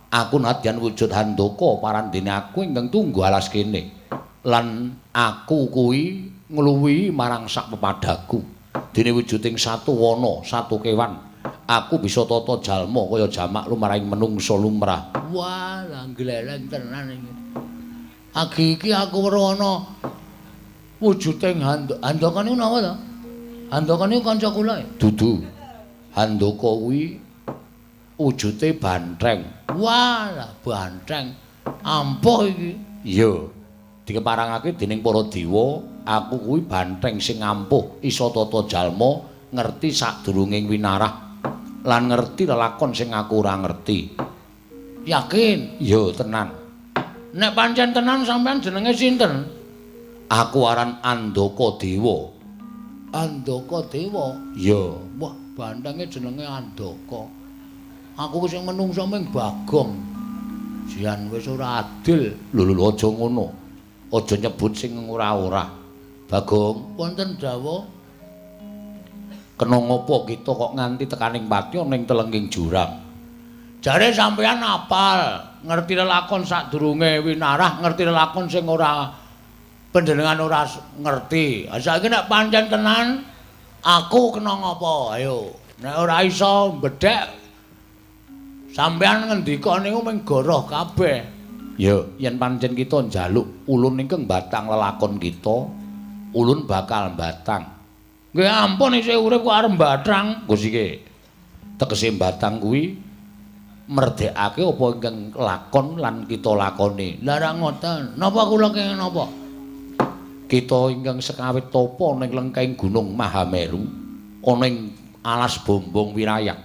Aku nadyan wujud Handaka parandene aku ingkang tunggu alas kene. Lan aku kuwi ngluwihi marang sak pepadaku. Dene wujuding satu wana, satu kewan. Aku bisa tata jalma kaya jamak lumrahing menungsa lumrah. Wah, lah gleleng tenan iki. Agi iki aku weruh ana wujuding Handaka niku napa to? Handaka niku kanca kula. Dudu. Handaka kuwi wujute bantheng. Wah, lah bantheng. Ampuh iki. Iya. Dikeparangake dening para dewa, aku kuwi bantheng sing ampuh, iso tata jalma, ngerti sadurunging winarah lan ngerti lelakon sing aku ora ngerti. Yakin? Iya, tenan. Nek pancen tenan sampean jenenge sinten? Aku aran Andaka Dewa. Andaka Dewa? Iya. Wah, banthenge jenenge Andaka. Aku sing menungsa ming Bagong. Jian wis ora adil. Lho lho aja ngono. Aja nyebut sing ora-ora. Bagong, wonten dawuh. Kena ngopo kita kok nganti tekaning pati ana ing telenging jurang? Jare sampeyan apal, ngerti lelakon sadurunge winarah, ngerti lelakon sing ora panjenengan ora ngerti. Ha saiki nek pancen tenan aku kena ngopo? Ayo, nek ora iso mbedhek Sampeyan ngendika niku mung goroh kabeh. Ya, yen pancen kita njaluk ulun ingkang batang lelakon kita, ulun bakal batang. Nggih ampun isih urip kok arep batang. Gus iki. Tegese batang kuwi merdekake apa ingkang lakon lan kita lakoni. Lah ra ngoten. Napa kula kenging napa? Kita ingkang sekawit tapa ning lengkeng Gunung Mahameru ana ing alas Bombong Wirayak.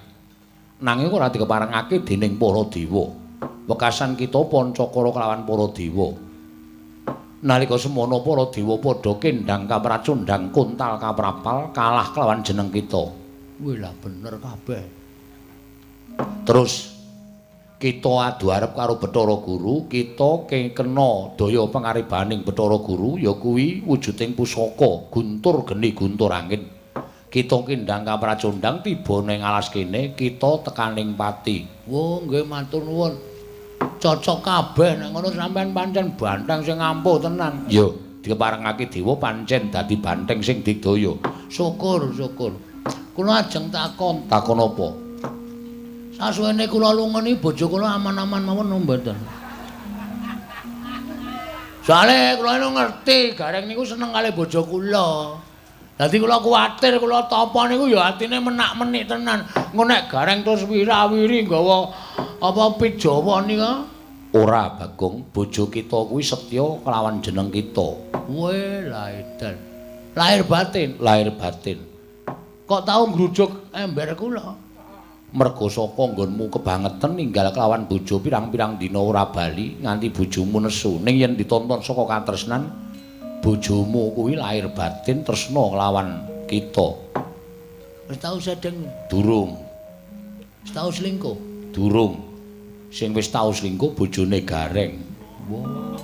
Nanging ora dikeparengake dening para dewa. Wekasan kita pancakara kelawan para dewa. Nalika semono para dewa padha kendhang kapracundhang kuntal kaprapal kalah kelawan jeneng kita. Wih lah bener kabeh. Terus kita adu arep karo Bathara Guru, kita kena daya pangaribaning Bathara Guru ya kuwi wujuding pusaka guntur geni guntur angin. Kita kendhang kapracundhang tiba ning alas kene, kita tekaning pati. Wo nggih matur nuwun. Cocok kabeh nek ngono sampean pancen banteng sing ampuh tenan. Ya, dikeparengake dewa pancen dadi banteng sing digdaya. Syukur, syukur. Kula ajeng takon. Takon apa? Sasuwene kula lunga niki bojo kula aman-aman mawon napa mboten? Soale kula niku ngerti Gareng niku seneng kalih bojo kula. Dadi kula kuwatir kula tapa niku ya atine menak-menik tenan. Engko nek Gareng terus wirawiri nggawa apa pijawa nika? Ora, Bagong, bojo kita kuwi setya kelawan jeneng kita. Weh, lah edan. Lahir batin, lahir batin. Kok tau ngrujuk ember kula? Mergo saka nggonmu kebangetan ninggal kelawan bojo pirang-pirang dina ora bali nganti bojomu nesu. Ning yen ditonton saka katresnan bojomu kuwi lahir batin tresna kelawan kita. Wis tau sedeng? Durung. Wis tau selingkuh? Durung. Sing wis tau selingkuh bojone Gareng. Wah.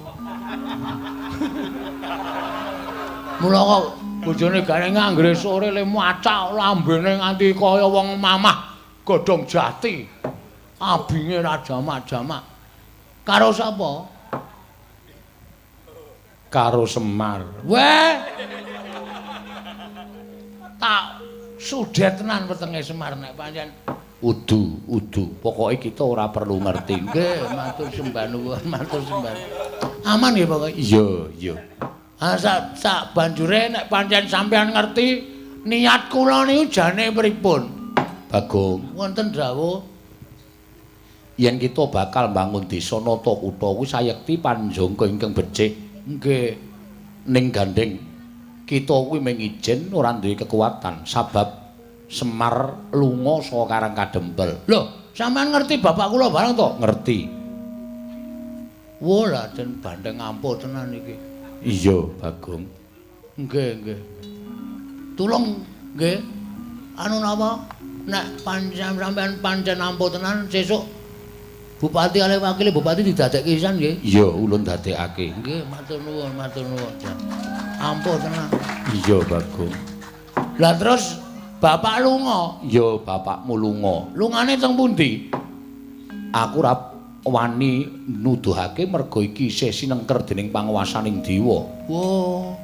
Mula kok bojone Gareng anggere sore le macak lambene nganti kaya wong mamah godhong jati. Abinge ra jamak-jamak. Karo sapa? Karo Semar. Weh. Tak sudet tenan wetenge Semar nek pancen. Udu, udu. Pokoke kita ora perlu ngerti. Nggih, matur sembah nuwun, matur sembah. Aman nggih pokoke. Iya, iya. Ah sak banjure nek pancen sampean ngerti niat kula niku jane pripun? Bagong, wonten dawuh yen kita bakal mbangun desa nata kutha kuwi sayekti panjangka ingkang becik. Nggih. Ning gandeng kita kuwi mung ijen ora duwe kekuatan sabab Semar lunga saka Karang Kadempel. Lho, sampean ngerti bapak kula bareng to? Ngerti. Wah, lah den bandeng ampuh tenan iki. Iya, Bagong. Nggih, nggih. Tulung nggih. Anu napa? Nek pancen sampean pancen ampuh tenan sesuk bupati kalih wakile bupati didadekke pisan nggih. Iya, ulun dadekake. Nggih, matur nuwun, matur nuwun. Ampuh tenan. Iya, Bagong. Lah terus bapak lunga? Ya, bapakmu lunga. Lungane teng pundi? Aku ora wani nuduhake mergo iki isih sinengker dening panguwasaning dewa. Wah.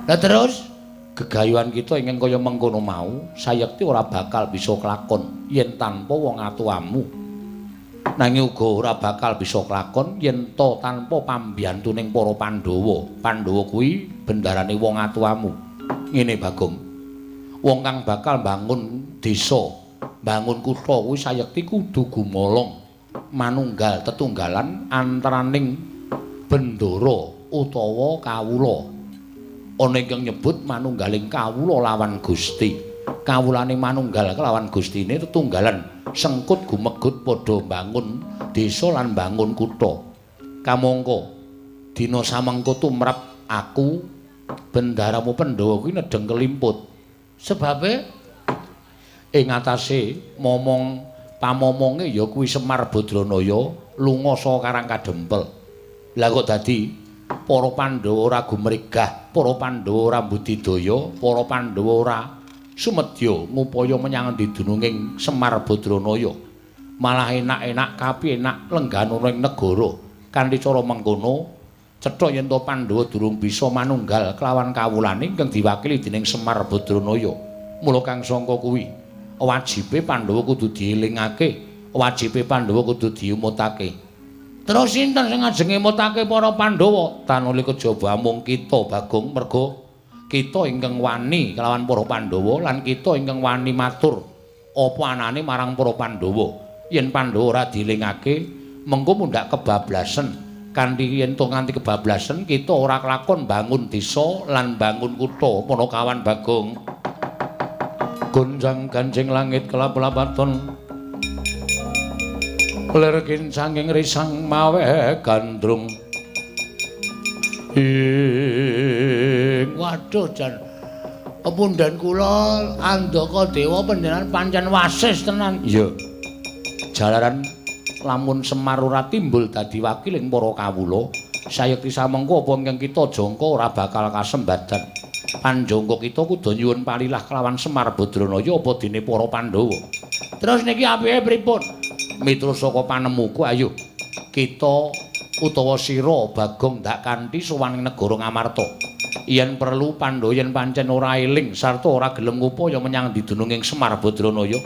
Lah terus gegayuhan kita ingkang kaya mengkono mau sayekti ora bakal bisa kelakon yen tanpa wong atuamu. Nanging uga ora bakal bisa kelakon yen ta tanpa pambiyantuning para Pandhawa. Pandhawa kuwi bendarane wong atuamu. Ngene Bagong. Wong kang bakal mbangun desa, mbangun kutha kuwi sayekti kudu gumolong manunggal tetunggalan antaraning bendara utawa kawula. Ana ingkang nyebut manunggaling kawula lawan Gusti. Kawulane manunggal kelawan Gustine tetunggalan sengkut gumegut padha mbangun desa lan mbangun kutha. Kamangka dina samengko tumrap aku bendaramu Pandhawa kuwi nedheng kelimput. Sebabe ing atase momong pamomonge ya kuwi Semar Badranaya lunga saka Karang Kadempel. Lah kok dadi para Pandhawa ora gumregah, para Pandhawa ora budidaya, para Pandhawa ora sumedya ngupaya menyang endi dununging Semar Badranaya. Malah enak-enak kapi enak lengganana ing negara. Kanthi cara mengkono cetha yen to Pandhawa durung bisa manunggal kelawan kawulane ingkang diwakili dening Semar Badranaya. Mula kang sangka kuwi wajibe Pandhawa kudu dielingake Wajibe Pandhawa kudu diumutake. Terus sinten sing ajeng ngemutake para Pandhawa? Tanuli kejaba amung kita Bagong, merga kita ingkang wani kelawan para Pandhawa lan kita ingkang wani matur apa anane marang para Pandhawa. Yen Pandhawa ora dilingake, mengko mundhak kebablasen. Kanthi yen to nganti kebablasen kita ora kelakon bangun desa lan bangun kutha. Panakawan Bagong. Gonjang ganjing langit kelap-lapaton. Lir kincanging risang mawe gandrung. Ing waduh jan pepundhen kula Andaka Dewa panjenengan pancen wasis tenan. Iya. Jalaran lamun Semar ora timbul dadi wakiling para kawula, sayekti samengko apa ingkang kita jangka ora bakal kasembadan. Panjangka kita kudu nyuwun palilah kelawan Semar Badranaya apa dene para Pandhawa. Terus niki apike pripun? Miturut saka panemuku, ayo kita utawa sira Bagong ndak kanthi sowan ing negara Ngamarta. Yen perlu Pandhawa yen pancen ora eling sarta ora gelem ngupaya menyang didununging Semar Badranaya,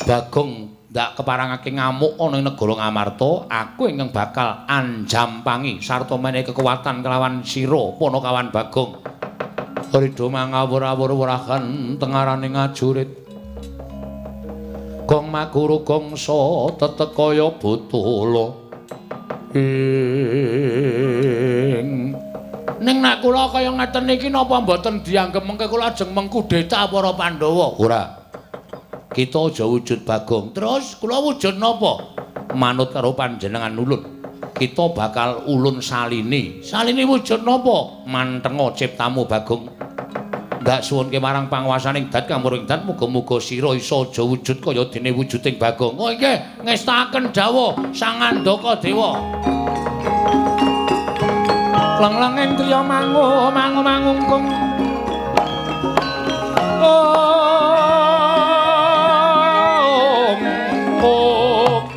Bagong ndak keparangake ngamuk ana ing negara Ngamarta, aku ingkang bakal anjampangi sarta menehi kekuatan kelawan sira Panakawan Bagong. Ridho mangawur-awur werahan tengaraning ngajurit. Gong maguru gongsa tetek kaya botolo. Ing ning nek kula kaya ngeten iki napa mboten dianggep mengke kula ajeng mengkudeta para Pandhawa? Ora. Kita aja wujud Bagong. Terus kula wujud napa? Manut karo panjenengan ulun. Kita bakal ulun salini. Salini wujud napa? Mantenga ciptamu Bagong. Ndak suwunke marang panguwasaning dat kamuring dat, muga-muga sira iso aja wujud kaya dene wujuding Bagong. Oh nggih, ngestakaken dawuh Sang Andaka Dewa. Leng-lenging triya mangu mangu mangungkung. Om om.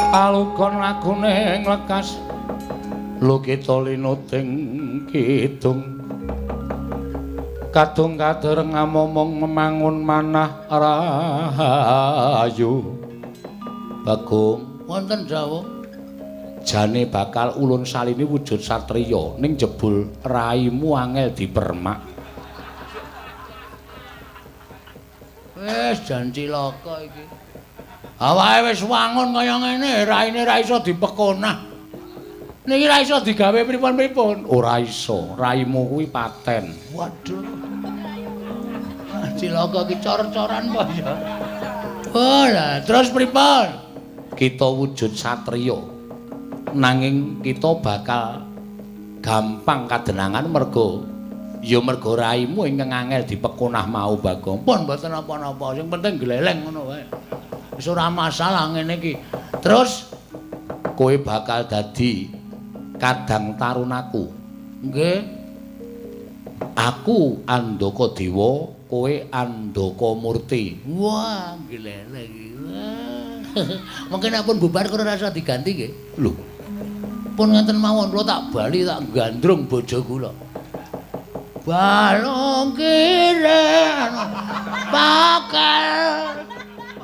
Alukon lagune nglekas lukita linuting kidung kadung kadereng amomong memangun manah rahayu. Bagong, wonten dawuh. Jane bakal ulun salini wujud satriya ning jebul raimu angel dipermak. Wis jan cilaka iki. Awake wis wangun kaya ngene, raine ra iso dipekonah. Niki ra iso digawe pripun-pripun. Ora iso, raimu kuwi paten. Waduh. Cilaka iki cor-coran apa ya? Oh lah, terus pripun? Kita wujud satriya. Nanging kita bakal gampang kadenangan merga ya merga raimu ingkang angel dipekonah mau Bagong. Pun mboten napa-napa, sing penting gleleng ngono wae. Wis ora masalah ngene iki. Terus kowe bakal dadi kadang tarunaku. Nggih. Aku Andaka Dewa, kowe Andaka Murti. Wah, gleleng iki. Mungkin nek pun bubar kula rasa diganti nggih. Lho. Pun ngenten mawon kula tak bali tak gandrung bojo kula. Balung kiren pakel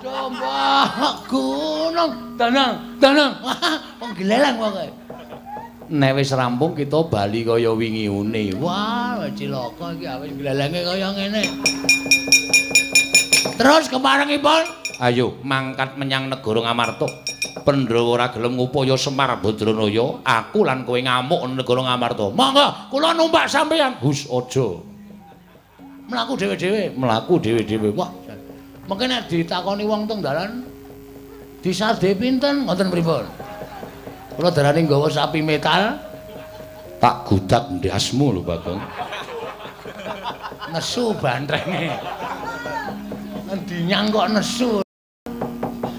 domba gunung danang danang. Wong gleleng pokoke. Nek wis rampung kita bali kaya wingi une. Wah, cilaka iki awis glelenge kaya ngene. Terus keparengipun, ayo mangkat menyang negara Ngamarta. Pandhawa ora gelem ngupaya Semar Badranaya, aku lan kowe ngamuk negara Ngamarta. Monggo, kula numpak sampeyan. Hus aja. Mlaku dhewe-dhewe, mlaku dhewe-dhewe. Wah, mengke nek ditakoni wong teng dalan disade pinten ngoten pripun? Kula darani nggawa sapi metal. Tak gudak ndasmu lho, Bagong. Nesu bantrenge. Ngendinyang kok nesu.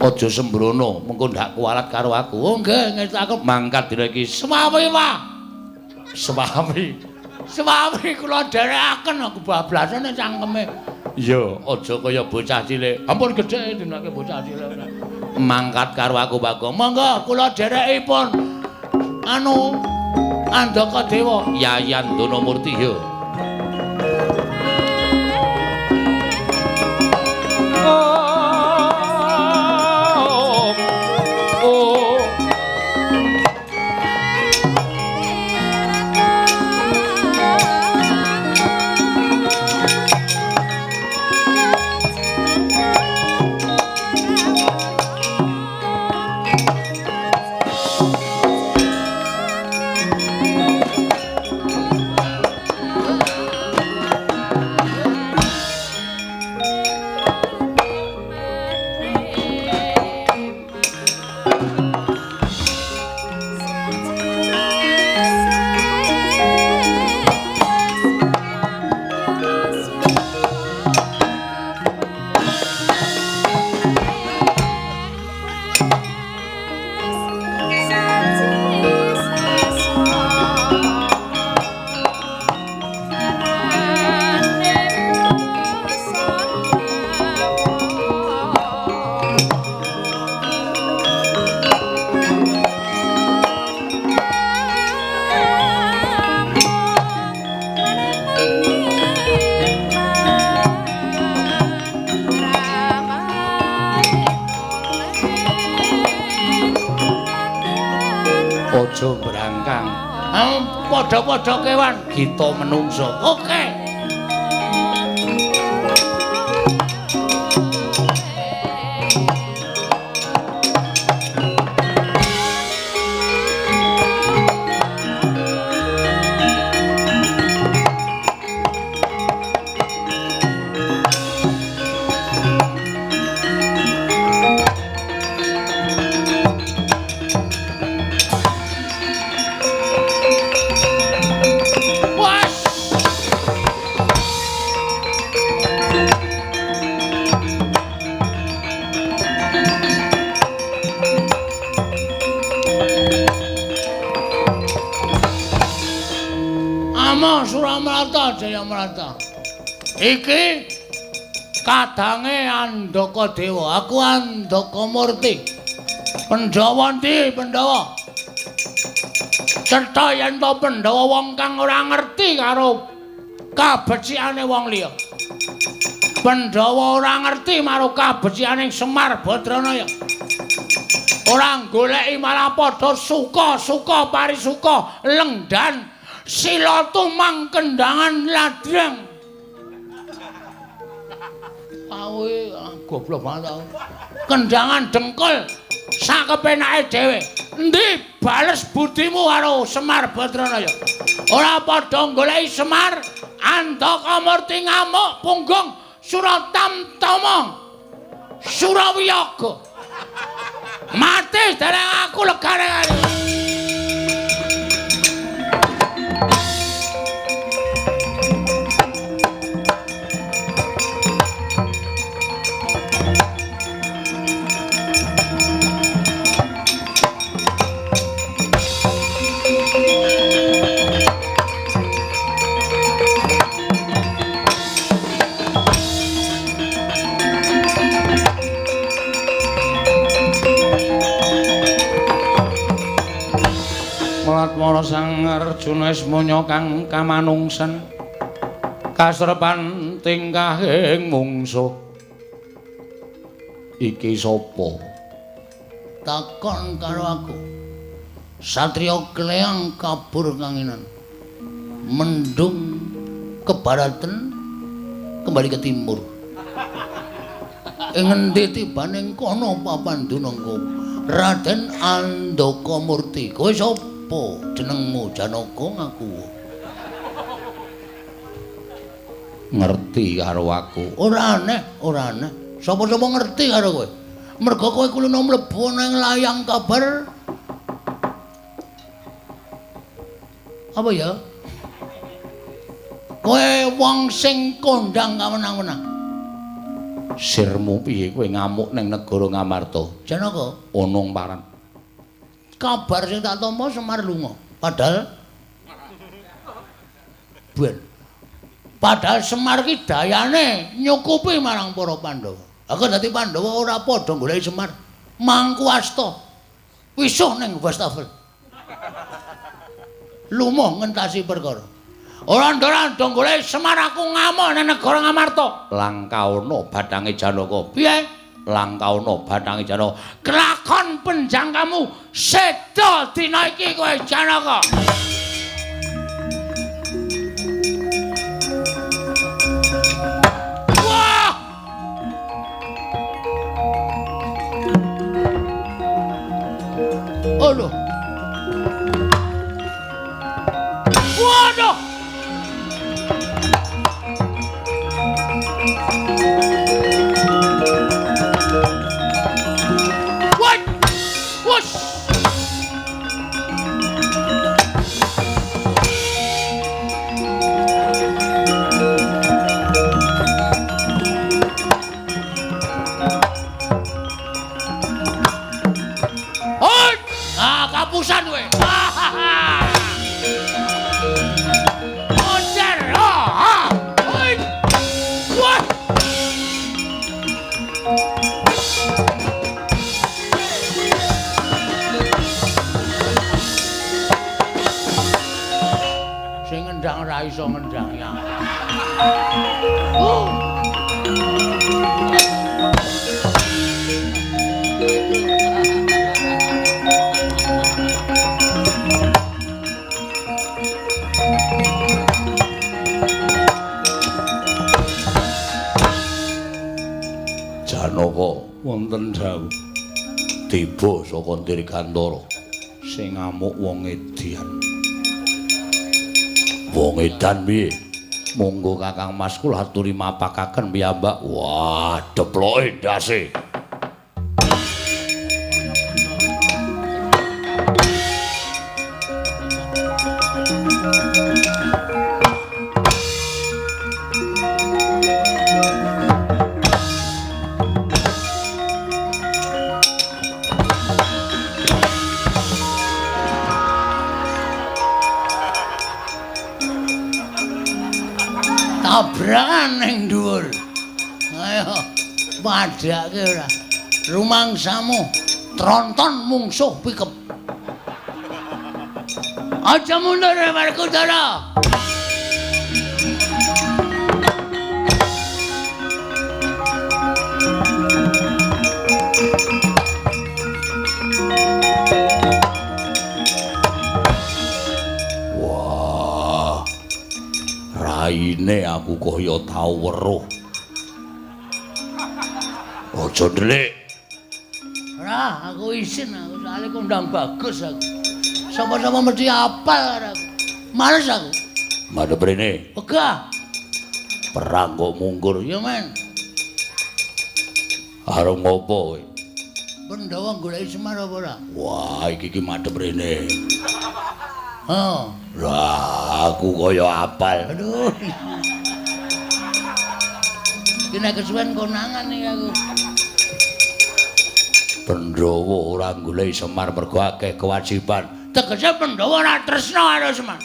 Aja sembrono, mengko ndak kualat karo aku. Oh nggih, ngerti aku mangkat dina iki. Swawi, Pak. Swawi. Swawi kula dherekaken aku bablasane cangkeme. Iya, aja kaya bocah cilik. Ampun gedhe dinake bocah cilik. Mangkat karo aku, Bagong. Monggo kula dherekipun. Anu Andaka Dewa, Yayan Donomurti ya. Aja brangkang. Padha-padha kewan kita menungso. Oke. Jayamrata. Iki kadange Andaka Dewa, aku Andaka Murti. Pandhawa ndi, Pandhawa? Cetha yen to Pandhawa wong kang ora ngerti karo kabecikane wong liya. Pandhawa ora ngerti marang kabecikane Semar Badranaya. Ora goleki malah padha suka-suka parisuka lengdan sila tumang kendangan ladrang. Awe goblok banget aku. Kendangan dengkul sakepenake dhewe. Endi bales budimu karo Semar Badranaya? Ora padha goleki Semar, Andaka Murti ngamuk punggung Suratamtama. Surawiyaga. Mati dereng aku legane. Mara Sang Arjuna ismanya kang kamanungsan kasrepan tingkahing mungsuh. Iki sapa? Takon karo aku. Satriya Kleang kabur kanginan. Mendung ke baratan kembali ke timur. Ing ngendi tibane kono papan dunungku? Raden Andaka Murti. Kowe sapa? Jenengmu Janaka ngaku. Ngerti karo aku. Ora aneh, ora aneh. Sapa-sapa ngerti karo kowe. Merga kowe kulino mlebu nang layang kabar Apa ya? Kowe wong sing kondang kawenang-wenang. Sirmu piye kowe ngamuk ning negara Ngamarta? Janaka, Onong paran. Kabar sing tak tampa Semar lunga. Padahal ben. Padahal Semar ki dayane nyukupi marang para Pandhawa. Aku dadi Pandhawa ora padha goleki Semar. Mangku asta. Wisuh ning wastafel. Lumuh ngentasi perkara. Ora ndora goleki Semar aku ngamuk ning negara Ngamarta. Langkaana bathange Janaka. Piye? Langkaana bathange Janaka. Kelakon penjangkamu seda dina iki kowe Janaka. Wah! Aduh. Waduh. What? Wush. Hoi! Ah, kapusan kowe. Moncer. Ah. Hoi. Wah. Sing ngendang ora iso ngendang ya. Oh. Janaka wonten dawuh tiba saka Dirgantara sing ngamuk wong edian. Wong edan piye? Monggo Kakang Mas kula aturi mapakaken piyambak. Wah, deploke ndase. Tabrakan ning dhuwur. Ayo padhake ora. Rumangsamu tronton mungsuh pikep. Aja mundur Werkudara. Wah. Raine aku kaya tau weruh. Aja ndelik. Ora, aku isin aku soalé kondang bagus aku. Sapa-sapa mesti apal karo aku. Males aku. Madhep rene. Wegah. Perang kok mungkur. Ya men. Arep ngopo kowe? Pandhawa goleki Semar apa ora? Wah, iki ki madhep rene. Heeh. Lah, aku kaya apal. Aduh. Iki nek kesuwen konangan iki aku. Pandhawa ora goleki Semar mergo akeh kewajiban. Tegese Pandhawa ora tresna karo Semar.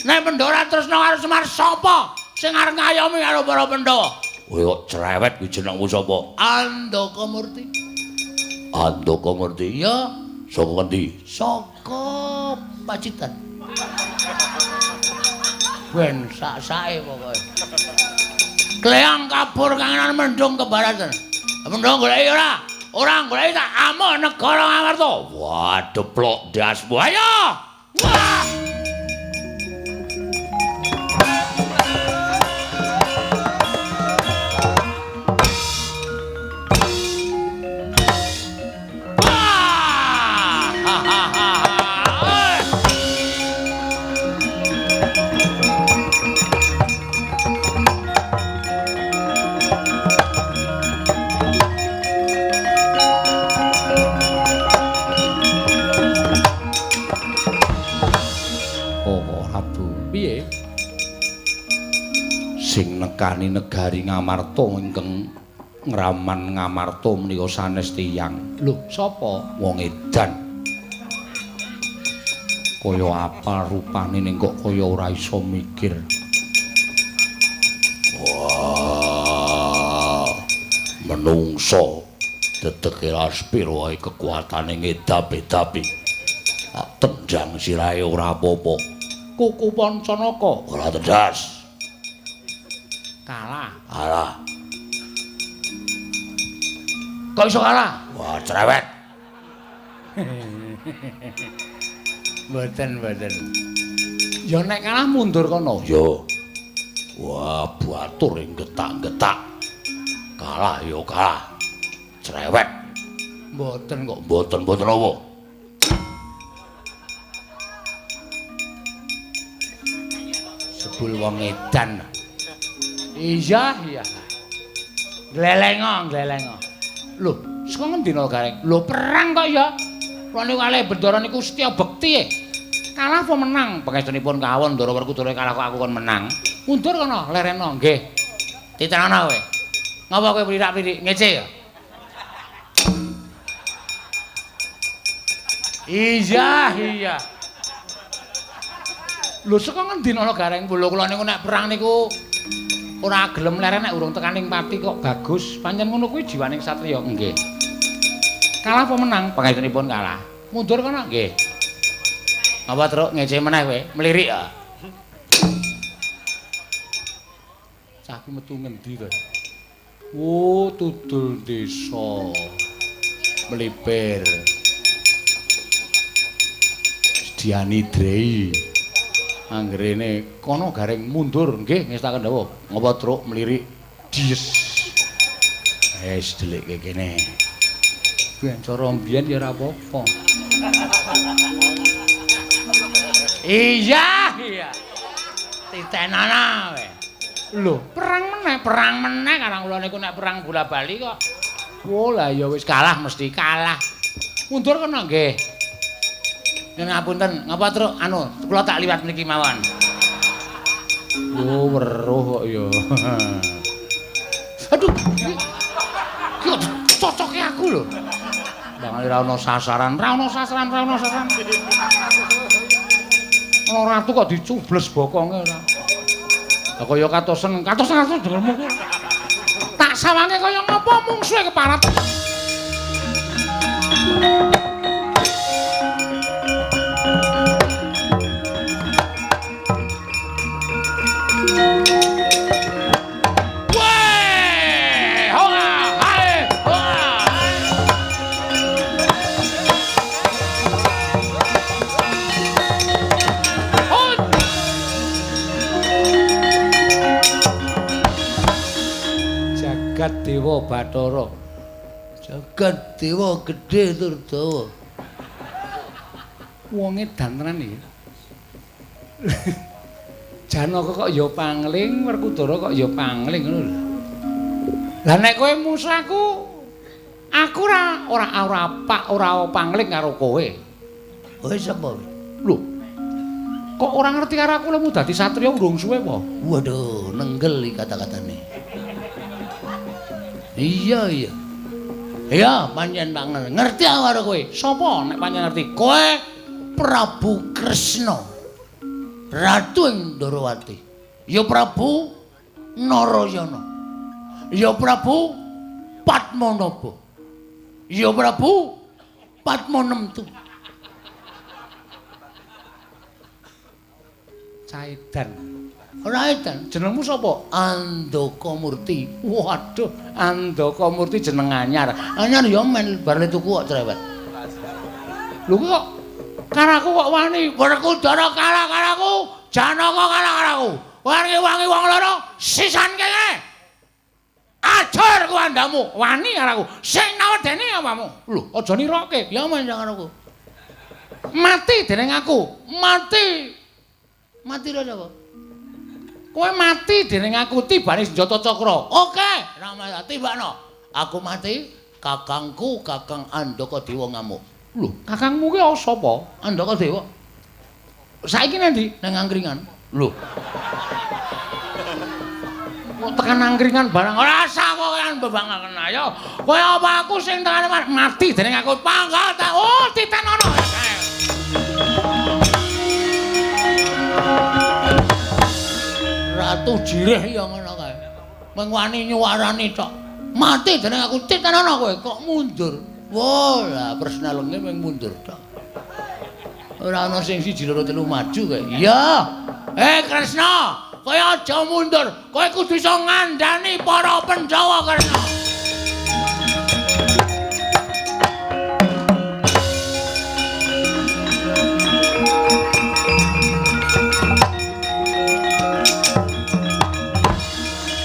Nek Pandhawa ora tresna karo Semar, sapa sing arep ngayomi karo para Pandhawa? Kowe kok cerewet kuwi jenengmu sapa? Andaka Murti. Andaka Murti. Iya. Saka ngendi? Saka Pacitan. Ben sak-sake pokoke. Kleang kabur kangenan mendung kebaratan. Mendung goleki ora? Ora goleki tak amuk negara Ngamarta. Wah, deplok ndasmu. Ayo! Wah! Wah! Ha ha ha. Nekani negari Ngamarta ingkang ngraman Ngamarta menika sanes tiyang. Lho, sapa? Wong edan. Kaya apa rupane ning kok kaya ora iso mikir. Wah, menungso dedeke laspir wae kekuatane ngedap-edapi. Tak tendang sirahe ora apa-apa. Kuku Pancanaka ora tedas. Kalah. Kalah. Kok iso kalah? Wah, cerewet. Mboten, mboten. Ya nek kalah mundur kono. Ya. Wah, batur ing getak-getak. Kalah ya kalah. Cerewet. Mboten kok, mboten-mboten apa. Sebul wong edan. Iya, iya. Glelengo, glelengo. Lho, saka ngendi no Gareng? Lho, perang kok ya. Kula niku kalih Bendara niku setya bekti. Kalah apa menang? Pangestunipun kawon Ndara Werkudara kalah kok aku kon menang. Mundur kono, lereno nggih. Titenono kowe. Ngapa kowe mlirak-mlirik ngece ya? Iya, iya. Lho, saka ngendi no Gareng? Lho, kula niku nek perang niku ora gelem leren nek urung tekaning pati kok bagus. Pancen ngono kuwi jiwaning satriya. Nggih. Kalah apa menang? Pangestunipun kalah. Mundur kono nggih. Ngapa truk ngece meneh kowe? Mlirik ya. Cah ki metu ngendi to? Oh, tudul desa. Mlipir. Sediani Drei. Anggerene kono Gareng mundur nggih ngestaken dawuh. Ngapa truk mlirik? Dies. Wis delikke kene. Ben cara mbiyen ya ora apa-apa. Iya, iya. Titenana kowe. Lho, perang meneh karang kula niku nek perang bola-bali kok. Oh, lah ya wis kalah mesti kalah. Mundur kono nggih. Yen ngapunten, ngapa truk anu kula tak liwat mriki mawon. Oh, weruh kok ya. Aduh. Ki kok cocoke aku lho. Bangane ora ono sasaran, ora ono sasaran, ora ono sasaran. Ana ratu kok dicubles bokonge ora. Lah kaya katosen, katosen katosen dengermu kuwi. Tak sawange kaya ngapa mungsuhe keparat. Jagat Dewa Bathara. Jagat Dewa gedhe tur dawa. Wong edan tenan iki. Janaka kok ya pangling, Werkudara kok ya pangling ngono lho. Lah nek kowe musuh aku, aku ora ora pak ora pangling karo kowe. Kowe sapa? Lho. Kok ora ngerti karo aku lemu dadi satriya urung suwe apa? Waduh, nenggel iki kata-katane. Iya, iya. Iya, pancen banget. Ngerti aku karo kowe. Sapa nek pancen ngerti? Kowe Prabu Kresna. Ratu ing Ndorowati. Ya Prabu Narayana. Ya Prabu Padmanaba. Ya Prabu Padmanemtu. Caidan. Ora edan. Jenengmu sapa? Andaka Murti. Waduh, Andaka Murti jeneng anyar. Anyar ya men bar le tuku kok cerewet. Lho kok karo aku kok wani? Werkudara kalah karo aku, Janaka kalah karo aku. Wangi-wangi wong loro sisan kene. Ajar ku andamu, wani karo aku. Sing nawedene apamu? Lho, aja niroke. Ya men karo aku. Mati dening aku. Mati. Mati lho sapa? Kowe mati dening aku tibane senjata cakra. Oke, Rama tibakno. Aku mati, kakangku Kakang Andaka Dewa ngamuk. Lho, kakangmu ki sapa? Andaka Dewa. Saiki nang ndi? Nang angkringan. Lho. Kok tekan angkringan barang ora usah kowean bebangaken ayo. Kowe apa aku sing tekane mati dening aku pangkat. Oh, titenono. Ratu Jireh ya ngono kae. Mung wani nyuwarani tok. Mati dening aku titenono kowe kok mundur. Wah, lah Kresna lenge mung mundur tok. Ora ana sing 1 2 3 maju kae. Iya. Eh Kresna, kowe aja mundur. Kowe kudu iso ngandani para Pandhawa Kresna.